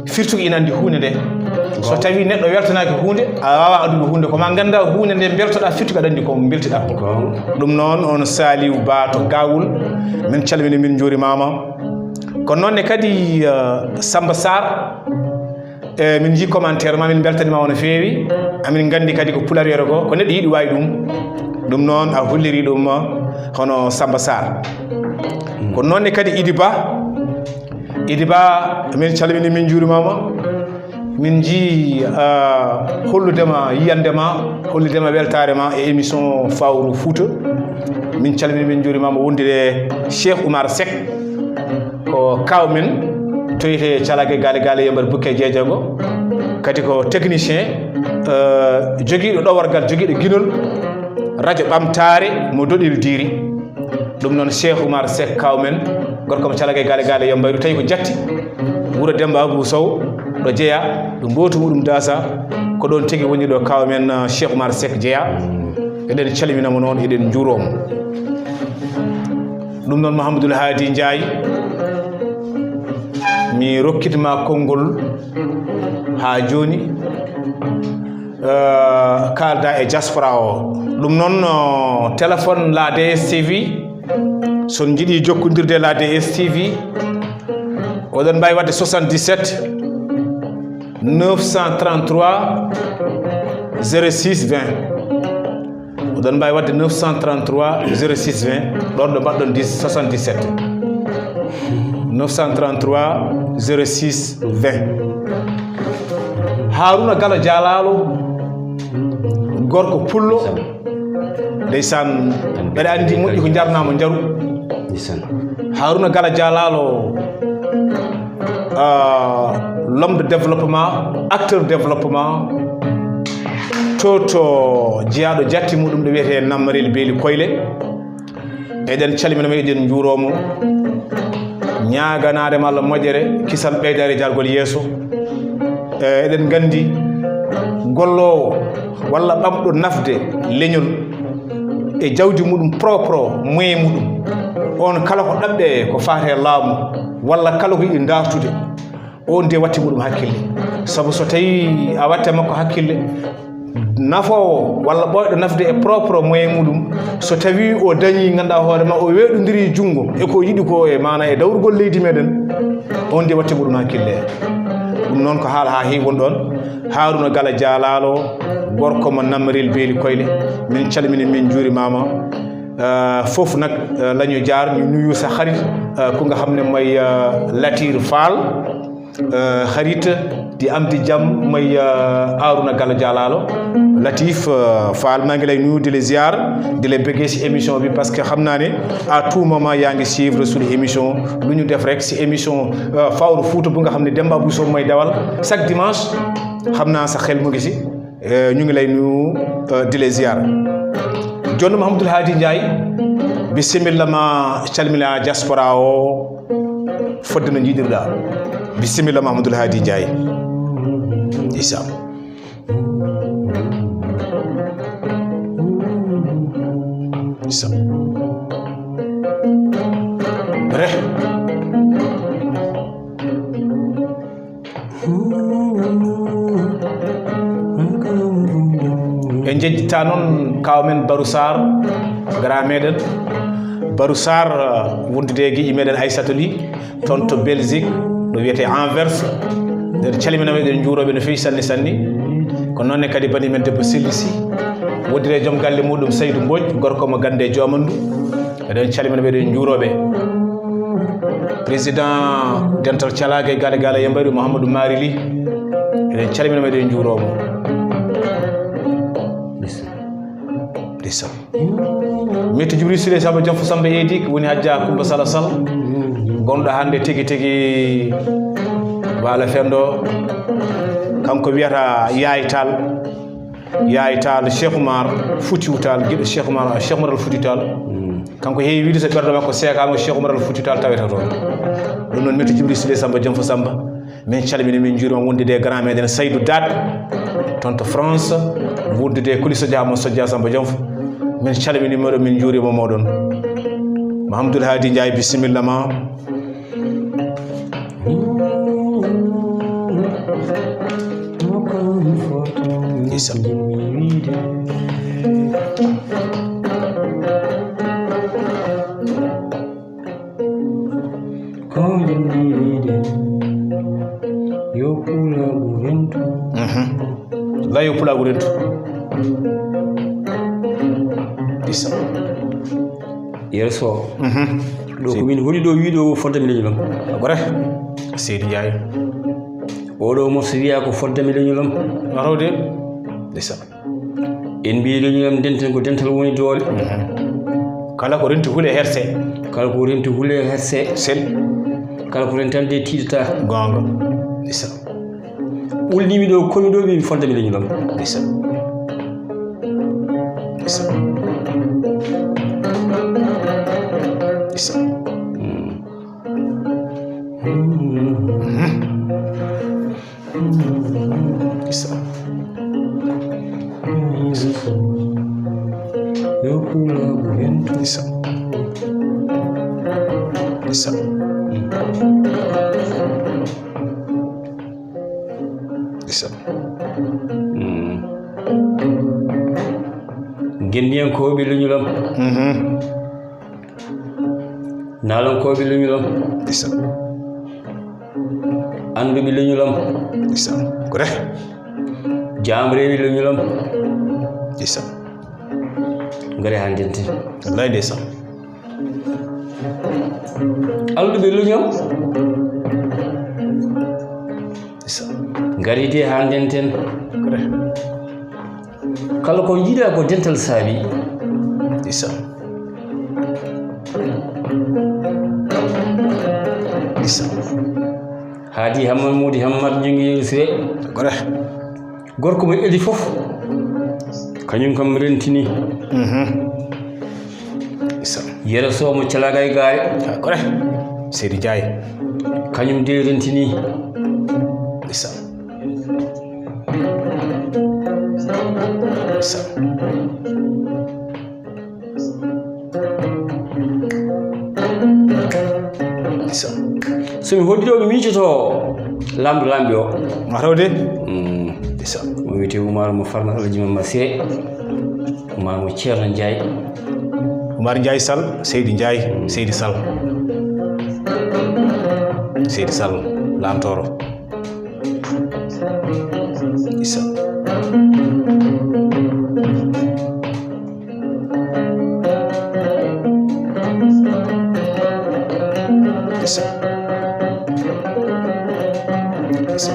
firti ko ina anndi huunde nde. So tawi neɗɗo weltanaaki huunde, a waawaa addude huunde. Ko ma ngannda huunde nde mbeltoɗaa, firti ko aɗa anndi ko mbeltiɗaa ko. Goonga. Ɗum noon, on Saliou Ba to Gawol, min calmini, min njuurimaama. Ko noon ne kadi, eh, Samba Sarr. E, min njii commentaire ma, min mbeltaniima on no feewi. Amin nganndi kadi ko pulaar wiyata ko, ko neɗɗo yiɗi waawi ɗum. Ɗum noon a holliri ɗum hono Samba Sarr. Ko noon ne kadi Idi Ba. Idi Ba, min calmini, min njuurimaama. Min njii, ah, hollude ma yiyannde ma, hollude ma weltaare ma e émission Fawru Fouta. Min calmini, min njuurimaama wondude Cheikh Oumar Seck. Ko kaaw men, toyte Calage Gaale Gaale, Yembar Bukke Jeejango. Kadi ko technicien, eh, jogiiɗo ɗowargal, jogiiɗo ginol, radio ɓamtaare mo Doɗel Diiri. Ɗum noon, Cheikh Oumar Seck, kaaw men, gorko mo Calage Gaale Gaale, Yembar, tawi ko Jatti, wuro Demba Abou Sow, ɗo jeyaa, ɗo mbootu muɗum daasa, ko ɗoon tigi woni ɗo kaaw men, eh, Cheikh Oumar Seck jeyaa. Eɗen calmina mo noon, eɗen njuuroo mo. Ɗum noon, Mouhamadoul Hadi Ndiaye, mi rokkit ma konngol haa jooni, eh, kaalda e diaspora o. Ɗum noon, eh, téléphone la D S T V, so on njiɗi jokkondirde la D S T V, oɗon mbaawi waɗde soixante-dix-sept, neuf cent trente-trois, zéro six vingt. Oɗon mbaawi waɗde neuf cent trente-trois, zéro six vingt, ɗoon ɗo mbaɗɗon dix, soixante-dix-sept. Neuf cent trente-trois, zéro six vingt. Harouna Galo Dialalo, gorko pullo. Ndeysaan, mbeɗa anndi moƴƴi ko njarnaa mo njaru. Ndeysaan. Harouna Galo Dialalo, ah, l'homme de développement, acteur développement, to, to jeyaaɗo jatti muɗum ɗo wiyetee Nammarel Beeli Koyle. Eɗen calmina mo, eɗen njuuroo mo. Ñaaganaade mo Allah moƴƴere, kisal ɓeydaare jaargol yeeso. Eh, eɗen nganndi golloowo walla ɓamɗo nafde leñol e jawdi muɗum, propre moyen muɗum, on kala ko ɗaɓɓe ko faati e laamu walla kala ko yiɗi dartude, on de watti muɗum hakkille. Sabu so tawi a watti makko hakkille, nafoowo walla ɓooyɗo nafde e propre moyen muɗum, so tawi o dañi, ngannduɗaa hoore ma, o weeɗondiri junngo e ko yiɗi ko, e maana e dawrugol leydi meɗen, on de watti muɗum hakkille. Ɗum noon ko haala haa heewi won ɗoon. Haruna Gala Jaalalo, gorko mo Namrel Beeli Koyle, min calmini, min njuurimaama. Eh, fof nag, eh, lañu jaar, ñu nuyu sa xarit, eh, ku nga xam ne mooy, eh, Latir Fall. Eh, xarit di am di jàmm mooy, eh, Arouna Gallo Dialalo. Latif, eh, Fall, maa ngi lay nuyu, di la ziar, di la bëggee si émission bi, parce que xam naa ne à tout moment yaa ngi suivre suñu émission. Lu ñu def rek si émission, eh, Fawru Fuuta bu nga xam ne Demba Bousso mooy dawal chaque dimanche. Xam naa sa xel mu ngi si. Eh, ñu ngi lay nuyu, eh, di la ziar. Jonno Mahamadou Hadi Ndiaye, bisimilla ma, calmina diaspora o. Fodde no njiɗirɗa. Bisimilla Mahamadou Hadi Ndiaye. Isa. Isa. Re. En njejjita noon kaaw men Barou Sarr, gara meɗen. Barou Sarr, uh, wondude e giƴi meɗen Aissatou Ly, toon to Belgique, ɗo wiyetee Anvers. Nder calmina meɗen, njuurooɓe no feewi sanne sanne. Ko noon ne kadi bani men debbo Selli Sy, woddire joom galle muɗum Saydou Mbodj, gorko mo gannde e joomandu. Eɗen calmina ɓe, eɗen njuuroo ɓe. Président dental calaagal e gaale gaale yambayru Mouhamadou Mari Ly. Eɗen calmina mo, eɗen njuuroo mo. Ndeysan. Maître Djibril Sile Samba Jom fo Samba Eedi, ko woni Hajja Kumba Sala Sall. Gonɗo hannde tigi tigi Waalo Fenndo. Kanko wiyata Yaay Tall. Yaay Tall, Cheikh Oumar Foutiyou Tall, giɗo Cheikh Oumar, Cheikh Oumar Al Foutiyou Tall. Mm. Kanko heewi wiide so ɓernde makko seekaama, Cheikh Oumar Al Foutiyou Tall tawete toon. Ɗum noon, Maître Djibril Sile Samba Jom fo Samba, min calmini, min njuurima, wondude e grand meɗen Saydou Dat, toon to France, wondude e Kuli Sodja mo Sodja Samba Jom fo. Min calmini moɗon, min njuurima moɗon. Mahamadou Hadi Ndiaye, bisimilla ma. Isa. Mhm. Layo pulaagu rentu. Isa. Yeru Sow. Mhm. Ɗo ko min holi ɗo wiiɗo o fodde mi leñol am. Gore. Seydi Ndiaye. Oɗo mo so wiya ko fodde mi leñol am. Arode. Ndeysan. En mbi leñol am denten ko dental woni doole. Mhm. Kala ko renti hule herse. Kala ko renti hule herse. Sel. Kala ko rentande tiiɗata. Gonga. Ndeysan. Ulnimi ɗo, komi ɗo, mi fondami leñol am. Ndeysan. Ndeysan. Ndeysan. Mm. Ndeysan. Ndeysan. Ndeysan. Ndeysan. Mm. Ngenndiyankooɓe leñol am. Mhm. Naalankooɓe leñol am. Ndeysan. Annduɓe leñol am. Ndeysan. Ko re. Jaamreeɓe leñol am. Ndeysan. Ngare haa ndenten. Wallay ndeysan. Alɗuɓe leñol am. Ndeysan. Ngaride haa ndenten. Kala ko jiiɗa ko dental saabi. Ndeysan. Ndeysan. Haadi Hammat Moodi Hammat Ñangi Yeru Sire. Gore. Gorko mo Eli fof. Kañum kam rentini. Mhm. Ndeysan. Yero Sow mo Calaga e Gaare. Ha, gore. Seydi Ndiaye. Kañum de rentini. Ndeysan. Mi hoɗi ɗo, mi miijoto laamɗo laamɓe o. Mataw de. Isa. Mo wiyetee Umar mo Farma Alhaji Mamma Sire. Umar mo Ceerno Njaay. Umar Njaay Sal, Seydi Njaay, Seydi Sal. Seydi Sal, laamtooro. Isa. Isa. Isa.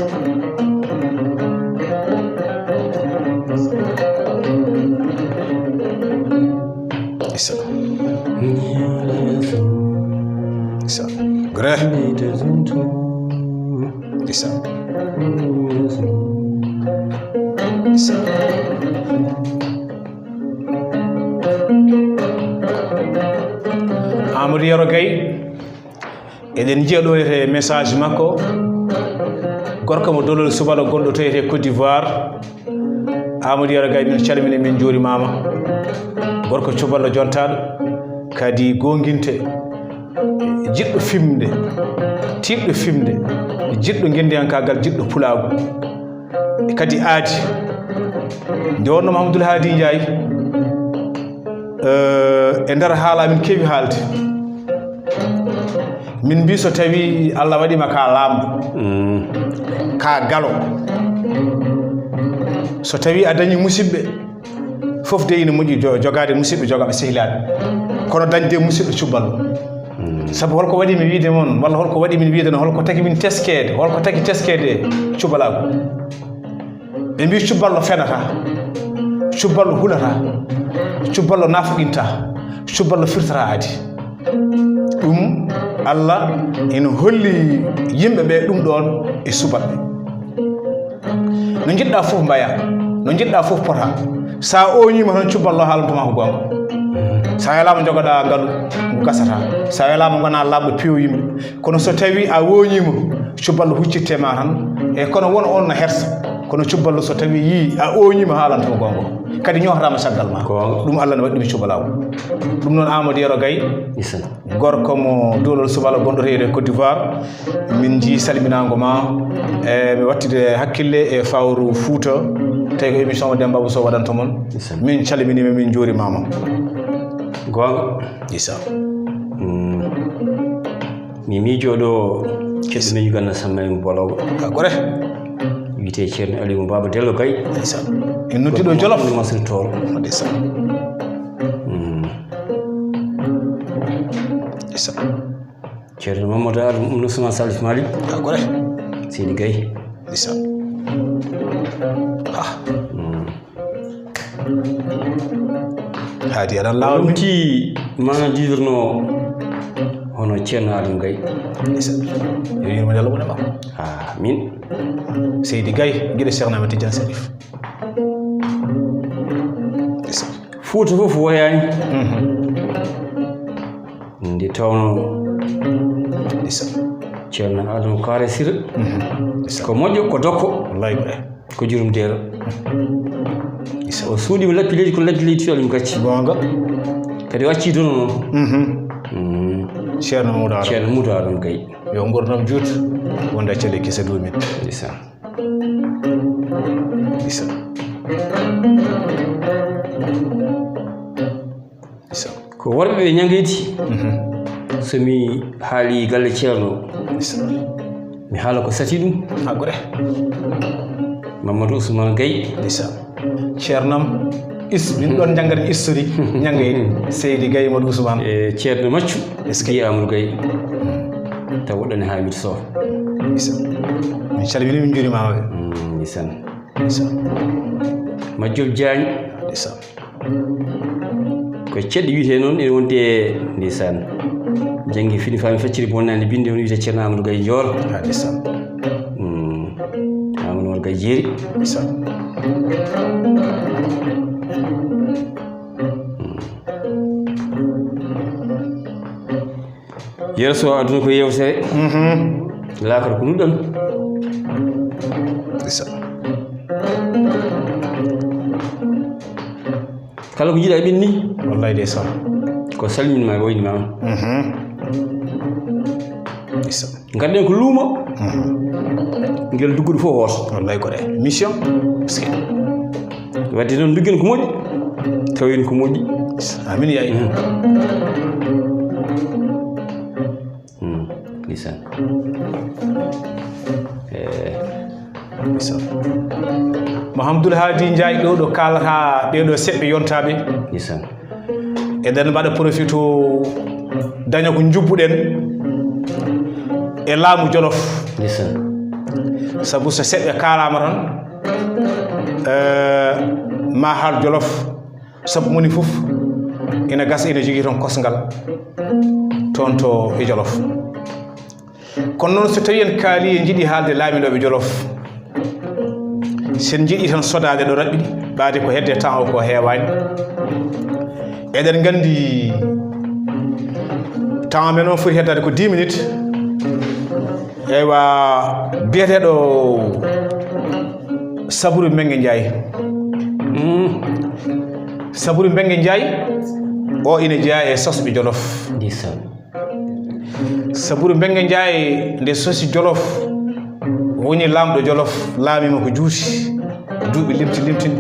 Isa. Isa. Gre. Isa. Isa. Amadou Yero Gaye, eɗen njiya ɗo e message makko, gorko mo Dolol Subalo gonɗo to e Côte d'Ivoire. Amadou Yero Gaye, min calmini, min njuurimaama. Gorko cuballo jontaaɗo, kadi goonginte, jiɗɗo fimde, tiiɗɗo fimde, jiɗɗo ngenndiyankaagal, jiɗɗo pulaagu. E kadi aadi. Nde wonno Mamadou Hadi Ndiaye, eh, e nder haala min keewi haalde. Min mbi so tawi Allah waɗima ka laamɗo, ka galo, so tawi a dañi musidɓe, fof de ina moƴƴi jo-, jogaade musidɓe, jogaaɓe sehilaaɓe. Kono dañde musidɗo cuballo. Sabu holko waɗi mi wiide mon, walla holko waɗi min wiide no, holko tagi min teskeede, holko tagi teskeede cubalaagu? Ɓe mbi cuballo fenata, cuballo hulata, cuballo nafoqinta, cuballo firtata aadi. Ɗum Allah ina holli yimɓe ɓe ɗum ɗon e subalɓe. No njiɗɗa fof mbaya, no njiɗɗa fof pota. Sa oñima tan cuballo haalantuma ko gonga. Sa welama jogoɗa ngalu, ngu gasata. Sa welama gona laamɗo piyo yimɓe. Kono so tawi a woñima, cuballo huccitte ma tan. E kono won on no hersa. Kono cuballo so tawi yi a oñima haalantuma gonga. Kadi ñootataama caggal ma. Goonga. Ɗum Allah ne waɗi ɗum e cubalaagu. Ɗum noon Amadou Yero Gaye. Isa. Gorko mo Dolol Subalo gonɗo to e Côte d'Ivoire. Min njii salminaango ma. E mi waɗtude hakkille e fawru Fuuta. Tawi ko émission mo Demba Bousso waɗanto mon. Isa. Min calminiima, min njuurimaama. Goonga. Isa. Mm. Mi miijo ɗo keɗɗo men Uganda Samma en Bologo. Ka gore. Wiyetee Ceerno Aliou Baba Dello Gaye. Ndeysaan. En noddiɗo Jolof. Masri Tooro. Ndeysaan. Mm. Ndeysaan. Ceerno Mamadou Adama Ibn Ousmane Salif Malick. Ka gore. Seydi Gaye. Ndeysaan. Ah. Mm. Haadi aɗa laawol min. Ti mana diwirno hono Ceerno Aliou Gaye. Ndeysaan. Yo yurmo Yalla wona makko. Amin. Seydi Gaye, giɗo Cheikh Ahmed Tidiane Serif. Ndeysaan. Fuuta fof woyaani. Mhm. Nde tawno. Ndeysaan. Ceerno Adama Kaare Sira. Mhm. Ndeysaan. Ko moƴƴo, ko dokko. Wallaay ko e. Ko jurum deero. Isa. O suuɗiima lappi leydi, kono lappi leydi cuɗaali mo gacce. Goonga. Kadi o accii dono noon. Mhm. Mm. Ceerno Mawɗo Adama. Ceerno Mawɗo Adama Gaye. Yo nguurndam juut, wonde e caɗeele kese duumin. Isa. Isa. Ko worɓe ɓe ñangeydi. Mhm. So mi haali galle Ceerno, mi haala ko sati ɗum. Ha gore. Mamadou Ousmane Gaye. Ndeysaan. Ceernam, is-, min ɗon njanngaten historique, ñangeydi. Seydi Gaye Mamadou Ousmane. E Ceerno Maccu. Est-ce que? Gaye Amadou Gaye. Taw woɗɗani Hamidou Sow. Ndeysaan. Min calmini, min njuurimaama ɓe. Mm, ndeysaan. Ndeysaan. Majjob Diagne. Ndeysaan. Ko ceɗɗo wiyetee noon, ene wondi e ndeysaan. Janngi fini faami fecciri bonnani binde, on wiyetee Ceerno Amadou Gaye Joor. Ah, ndeysaan. Mm. Amadou Gaye Jeeri. Ndeysaan. Mm. Yeru so aduna ko yewtere. Mhm. Laakara ko nuɗɗan. Ndeysaan. Kala ko jiɗa e ɓenni. Wallaay ndeysaan. Ko salmin ma, wayni ma. Mhm. Ngarɗen ko luumo. Ngel duggudu fof hooso. Wallay ko ɗe mission. Wadde noon nduggen ko moƴƴi, tawen ko moƴƴi. Amin yaay. Lisan. Eh, Mahamadul Haadi Njaay ɗo, ɗo kaalata ɓeeɗo seɓɓe yontaaɓe. Lisan. Eɗen mbaɗa profito daña ko njubbuɗen e laamu Jolof. Lisan. Sabu so seɓɓe kaalaama tan, eh, ma haal Jolof, sabu moni fof ina gasa ina jogii toon kosngal toon to e Jolof. Kono noon, so tawii en kaali, en njiɗi haalde laamiɗooɓe Jolof, so en njiɗi tan sodaade ɗo raɓɓiɗi, ɓaade ko hedde temps o ko heewaani. Eɗen nganndi temps men o foti heddaade ko dix minutes. Eywa, biyeteeɗo Saburu Mbengue Ndiaye. Saburu Mbengue Ndiaye, o ina jeyaa e sosɓe Jolof. Ndeysaan. Saburu Mbengue Ndiaye nde sosi Jolof, woni laamɗo Jolof, laamiima ko juuti, duuɓi limti limtin.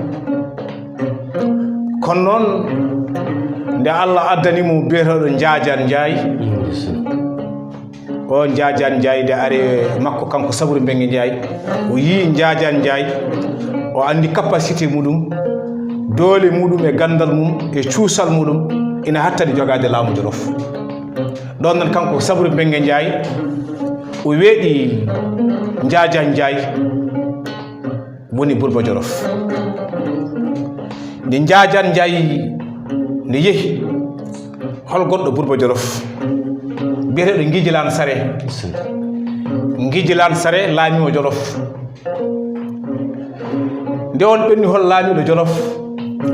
Kono noon, nde Allah addani mo biyeteeɗo Njaajaan Njaay, o Njaajaan Njaay, nde ari makko kanko Saburu Mbengue Ndiaye, o yii Njaajaan Njaay, o anndi capacité muɗum, doole muɗum e ganndal mum e cuusal muɗum ina hattani jogaade laamu Jolof. Ɗoon noon, kanko Saburu Mbengue Ndiaye, o weeɗi Njaajaan Njaay, woni Burba Jolof. Nde Njaajaan Njaay nde yehi, hol goɗɗo Burba Jolof biyeteeɗo Ngijilaan Sare. Ngijilaan Sare, laamiiɗo Jolof. Nde on ɓenni hol laamiiɗo Jolof,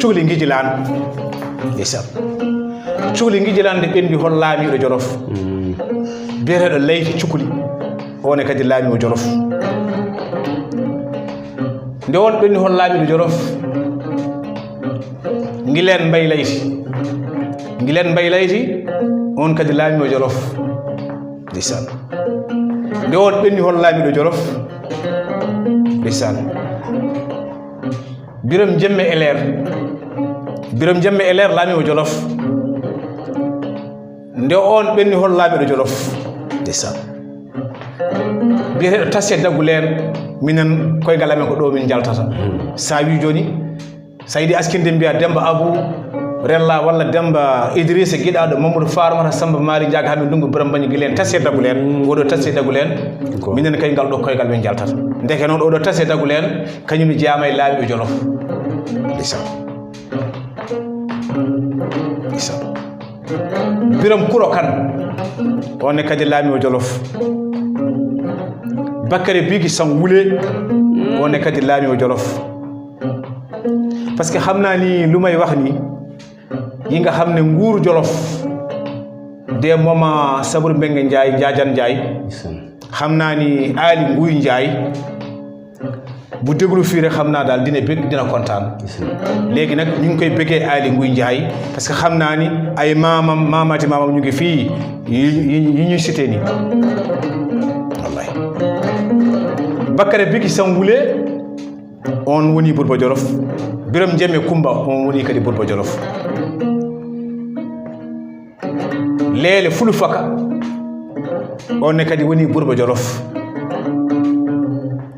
cukli Ngijilaan. Ndeysaan. Cukli Ngijilaan nde ɓenni hol laamiiɗo Jolof. Biyeteeɗo Layti Cukli. O ne kadi laamiiɗo Jolof. Nde on ɓenni hol laamiiɗo Jolof, Ngileen Mbay Layti. Ngileen Mbay Layti, on kadi laamiiɗo Jolof. Ndeysaan. Nde on ɓenni hol laamiiɗo Jolof. Ndeysaan. Biram Jemme Eleer. Biram Jemme Eleer, laamiiɗo Jolof. Nde on ɓenni hol laamiiɗo Jolof. Ndeysaan. Biyeteeɗo Tasiya Daguleen, minen koyngal amen ko ɗo min njaltata. Sa wi jooni, sa yiɗi askinde mbiya Demba Abu Rella walla Demba Idrissa giɗaaɗo Mamadou Farmata Samba Mali Ndiaga Hami Ndungu Biram Mbañi Gileen Tasiya Daguleen, oɗo Tasiya Daguleen, minen kay ngal ɗo koyngal min njaltata. Ndeke noon oɗo Tasiya Daguleen, kañum ne jeyaama e laamiiɗo Jolof. Ndeysaan. Ndeysaan. Biram Kuro Kan, on ne kadi laamiiɗo Jolof. Bakary Bigi San Wule, on ne kadi laamiiɗo Jolof. Parce que xam naa ni lu may wax ni, yi nga xam ne nguuru Jolof, des moments Sabur Mbengue Ndiaye, Njaajaan Ndiaye, xam naa ni Aly Ngouille Ndiaye, bu déglu fii rek xam naa daal dina bég, dina kontaan. Léegi nag ñu ngi koy bëggee Aly Ngouille Ndiaye, parce que xam naa ni ay maamam, maamaati maamam ñu ngi fii, yi, yi, yi ñuy cité nii. Wallahi. Bakary Bigi San Wule, on woni Burba Jolof. Biram Jemme Kumba, on woni kadi Burba Jolof. Leele Fulufaka, on ne kadi woni Burba Jolof.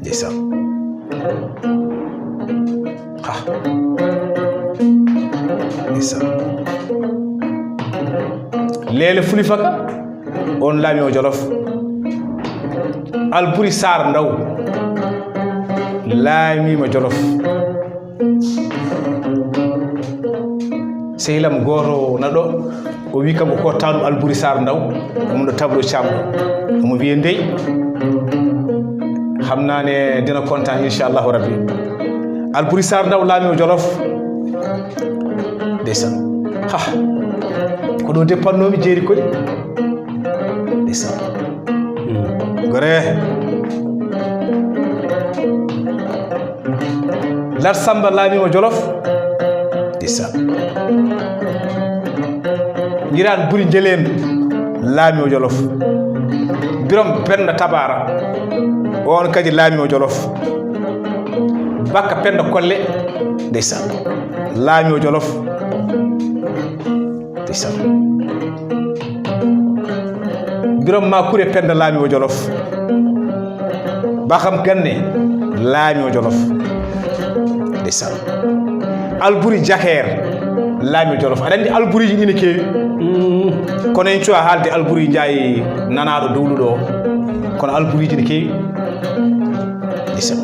Ndeysaan. Ha. Ndeysaan. Leele Fulufaka, on laamiiɗo Jolof. Alburi Saar Ndaw, laamiima Jolof. Sehilam gooto na ɗo, o wi kanko ko tawnum Alburi Saar Ndaw, omo ɗo Tableau Thiam ɗo. Omo wiye ndey. Xam naa ne dina kontaan, inchallahu rabbi. Alburi Saar Ndaw, laamiiɗo Jolof. Ndeysaan. Ha. Ko ɗo depannoomi, jeeri koy. Ndeysaan. Gore. Lat Samba, laamiiɗo Jolof. Ndeysaan. Ngiraan Buri Njeleen, laamiiɗo Jolof. Birom Penda Tabara, on kadi laamiiɗo Jolof. Bakka Penda Kolle, ndeysaan, laamiiɗo Jolof. Ndeysaan. Birom Makure Penda, laamiiɗo Jolof. Bakam Ganne, laamiiɗo Jolof. Ndeysaan. Alburi Jaxeer, laamiiɗo Jolof. Aɗa anndi alburiiji ɗi ne keewi. Kono en cuwa haalde Alburi Njaay nanaaɗo dowluɗo o. Kono alburiiji ne keewi. Ndeysaan.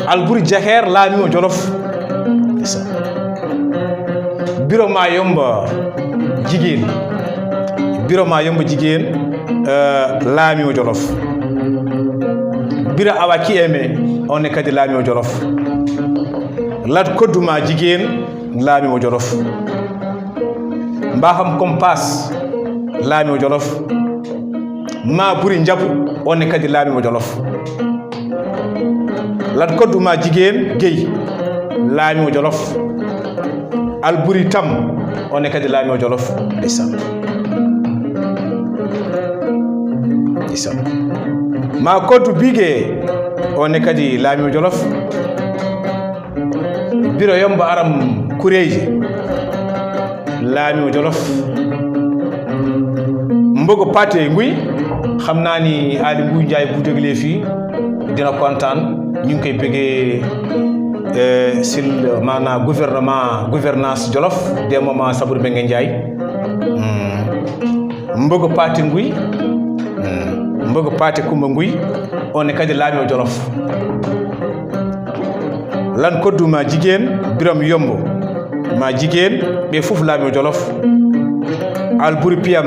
Alburi Jaxeer, laamiiɗo Jolof. Ndeysaan. Biro Mayomba Jigéen. Biro Mayomba Jigéen, eh, laamiiɗo Jolof. Biro Awa Kiyeme, on ne kadi laamiiɗo Jolof. Lat Koddu Ma Jigéen, laamiiɗo Jolof. Mbaham Kompas, laamiiɗo Jolof. Ma Buri Njabu, on ne kadi laamiiɗo Jolof. Lat Koddu Ma Jigéen Guèye, laamiiɗo Jolof. Alburi Tam, on ne kadi laamiiɗo Jolof. Ndeysaan. Ndeysaan. Ma Koddu Bigué, on ne kadi laamiiɗo Jolof. Biro Yomba Aram Kureeji, laamiiɗo Jolof. Mbogo Paate Nguy, xam naa ni Aali Nguy Njaay bu déglee fii dina kontaan. Ñu ngi koy bëggee, eh, sil maanaam gouvernement, gouvernance Jolof, des moments Sabur Mbengue Njaay. Hmm. Mbogo Paate Nguy, hmm, Mbogo Paate Kumba Nguy, on ne kadi laamiiɗo Jolof. Lan Koddu Ma Jigéen, Birom Yombo Ma Jigéen, ɓe fof laamiiɗo Jolof. Alburi Piyam,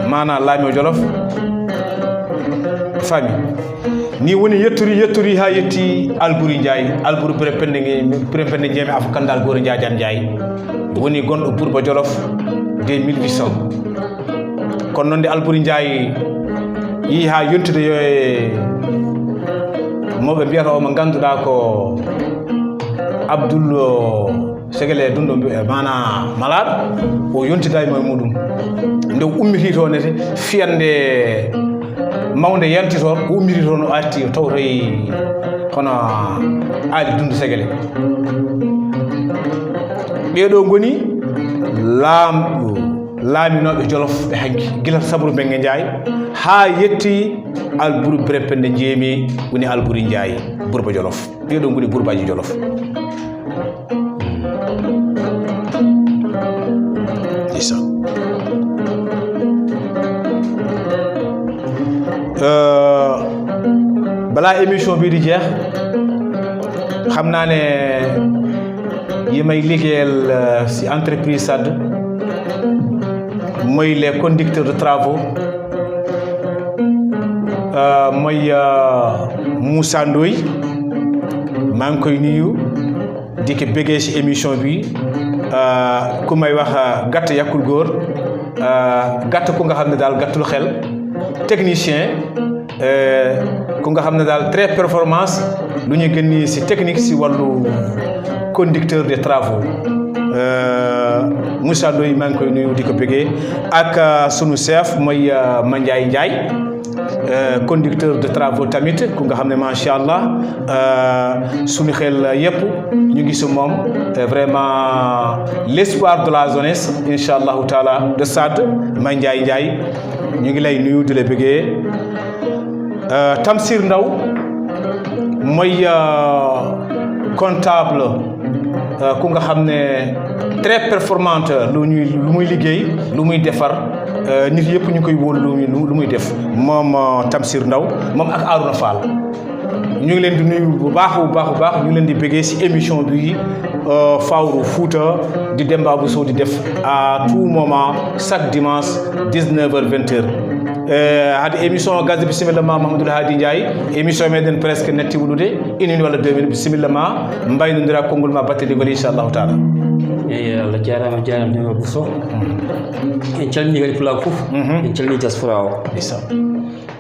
maanaam laamiiɗo Jolof. Fami. Ni woni yettori, yettori haa yetti Alburi Njaay, Alburi Birom Pende Nge-, Birom Pende Jeeme Afo Kandal Goore Njaajaan Njaay. Woni gonɗo Burba Jolof deux mille huit cents. Kono noon de Alburi Njaay yehi haa yontude yo e mo ɓe mbiyata o mo ngannduɗaa ko Abdul Segele Dunɗo mbi-, e maana malaaɗo, o yontidaani mo e muɗum. Nde o ummitii toon ne, fiyande mawnde yanti toon, o ummitii toon, o arti, o tawtoyi hono Aali Dunɗo Segele. Ɓee ɗoo ngoni laamɗo, laaminooɓe Jolof ɓe hanki, gila Sabru Mbengue Njaay haa yetti Alburi Birom Pende Jeemi, woni Alburi Njaay, Burba Jolof. Ɓee ɗoo ngoni Burbaaji Jolof. Ndeysaan. Euh, balaa émission bi di jeex, xam naa ne yi may liggéeyal, euh, si entreprise sad, mooy les conducteurs de travaux, euh, mooy, euh, Moussa Ndoye, maa ngi koy nuyu, di ko bëggee si émission bi. Euh, ku may wax, euh, gàtt yàqul góor, euh, gàtt ku nga xam ne daal gàttul xel, technicien, euh, ku nga xam ne daal très performance, lu ñu gën ni si technique si wàllu conducteur de travaux. Euh, Moussa Ndoye, maa ngi koy nuyu, di ko bëggee, ak, euh, sunu chef mooy, euh, Mandiaye Ndiaye, euh, conducteur de travaux tamit, ku nga xam ne macha Allah, euh, sunu xel yëpp ñu ngi si moom, euh, vraiment l'espoir de la jeunesse, incha Allahu taala, de sad, Mandiaye Ndiaye, ñu ngi lay nuyu, di la bëggee. Euh, Tamsir Ndaw mooy, euh, comptable, euh, ku nga xam ne très performante, lu ñuy, lu muy liggéey, lu muy defar, euh, nit yëpp ñu koy wóolu lu muy, lu muy def. Moom, euh, Tamsir Ndaw, moom ak Arouna Fall. Ñu ngi leen di nuyu bu baax, bu baax, bu baax. Ñu ngi leen di bëggee si émission bi, euh, Fawru Fouta, di Demba Bousso di def à tout moment, chaque dimanche, dix-neuf heures, vingt heures. Euh, hade émission Gazza, bisimilla ma, Mahamadou Hadi Ndiaye. Émission meɗen presque natti wuɗude, une minute walla deux minutes. Bisimilla ma, mbaynondira konngol ma, batteligol, inchallahu taala. Eyi, Allah jaaraama, jaaraama, Demba Bousso. En calminii kadi Pulaagu fof. Mhm. En calminii diaspora o. Ndeysaan.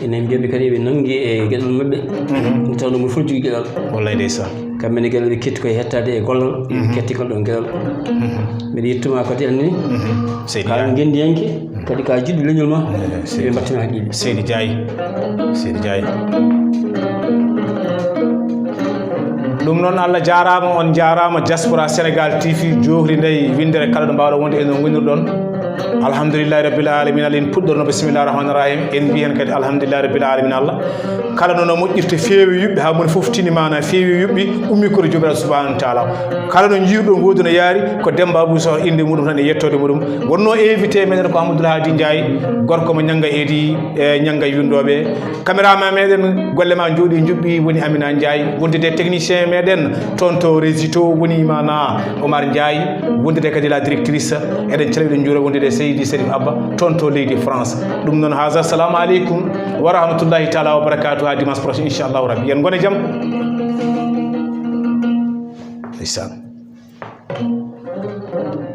Enen mbiyaɓe kadi eɓe nanngi e geɗal maɓɓe. Mhm. Nde tawnoo mo fof jogii geɗal. Wallay ndeysaan. Kamɓe ne geɗal ɓe ketti koye hettaade e gollal, ɓe ketti ngal ɗon geɗal. Mbiɗa yettuma kadi anni, seydi kala ngendiyanke, kadi ka jiɗɗo leñol ma, ɓe mbattina haqqille. Seydi Diaye. Seydi Diaye. Ɗum noon, Allah jaaraama, on jaaraama, diaspora Sénégal T V, joohri nde winndere kala ɗo mbaawɗon wonde e no ngonirɗon. Alhamdulillahi rabbil alamina, en puɗɗorno bismillahi rahmani rahim, en mbiyen kadi alhamdulillahi rabbil alamina. Allah kala noon o moƴƴirta feewi yuɓɓi, haa moni fof tini maana feewi yuɓɓi, ummi koto Joomiraaɗo subhanahu wa taala. Kala no njiiruɗon woodi no yaari, ko Demba Abou Sow innde muɗum tan e yettoode muɗum. Wonnoo invité meɗen ko Amadou Hadi Ndiaye, gorko mo Ñannga Edi, e Ñannga winndooɓe. Caméraman meɗen, golle ma njooɗi njuɓɓi, woni Amina Ndiaye. Wondude technicien meɗen, toon to régie to, woni mana Omar Ndiaye. Wondude kadi la directrice, eɗen calmina, eɗen njuura, wondude Seydi Serif Abba, toon to leydi France. Ɗum noon, haza, assalamu aleykum wa rahmatullahi taala wa barakatuh. Ha dimanche prochain, inchallahu rabbi. Yen ngone jam. Ndeysaan.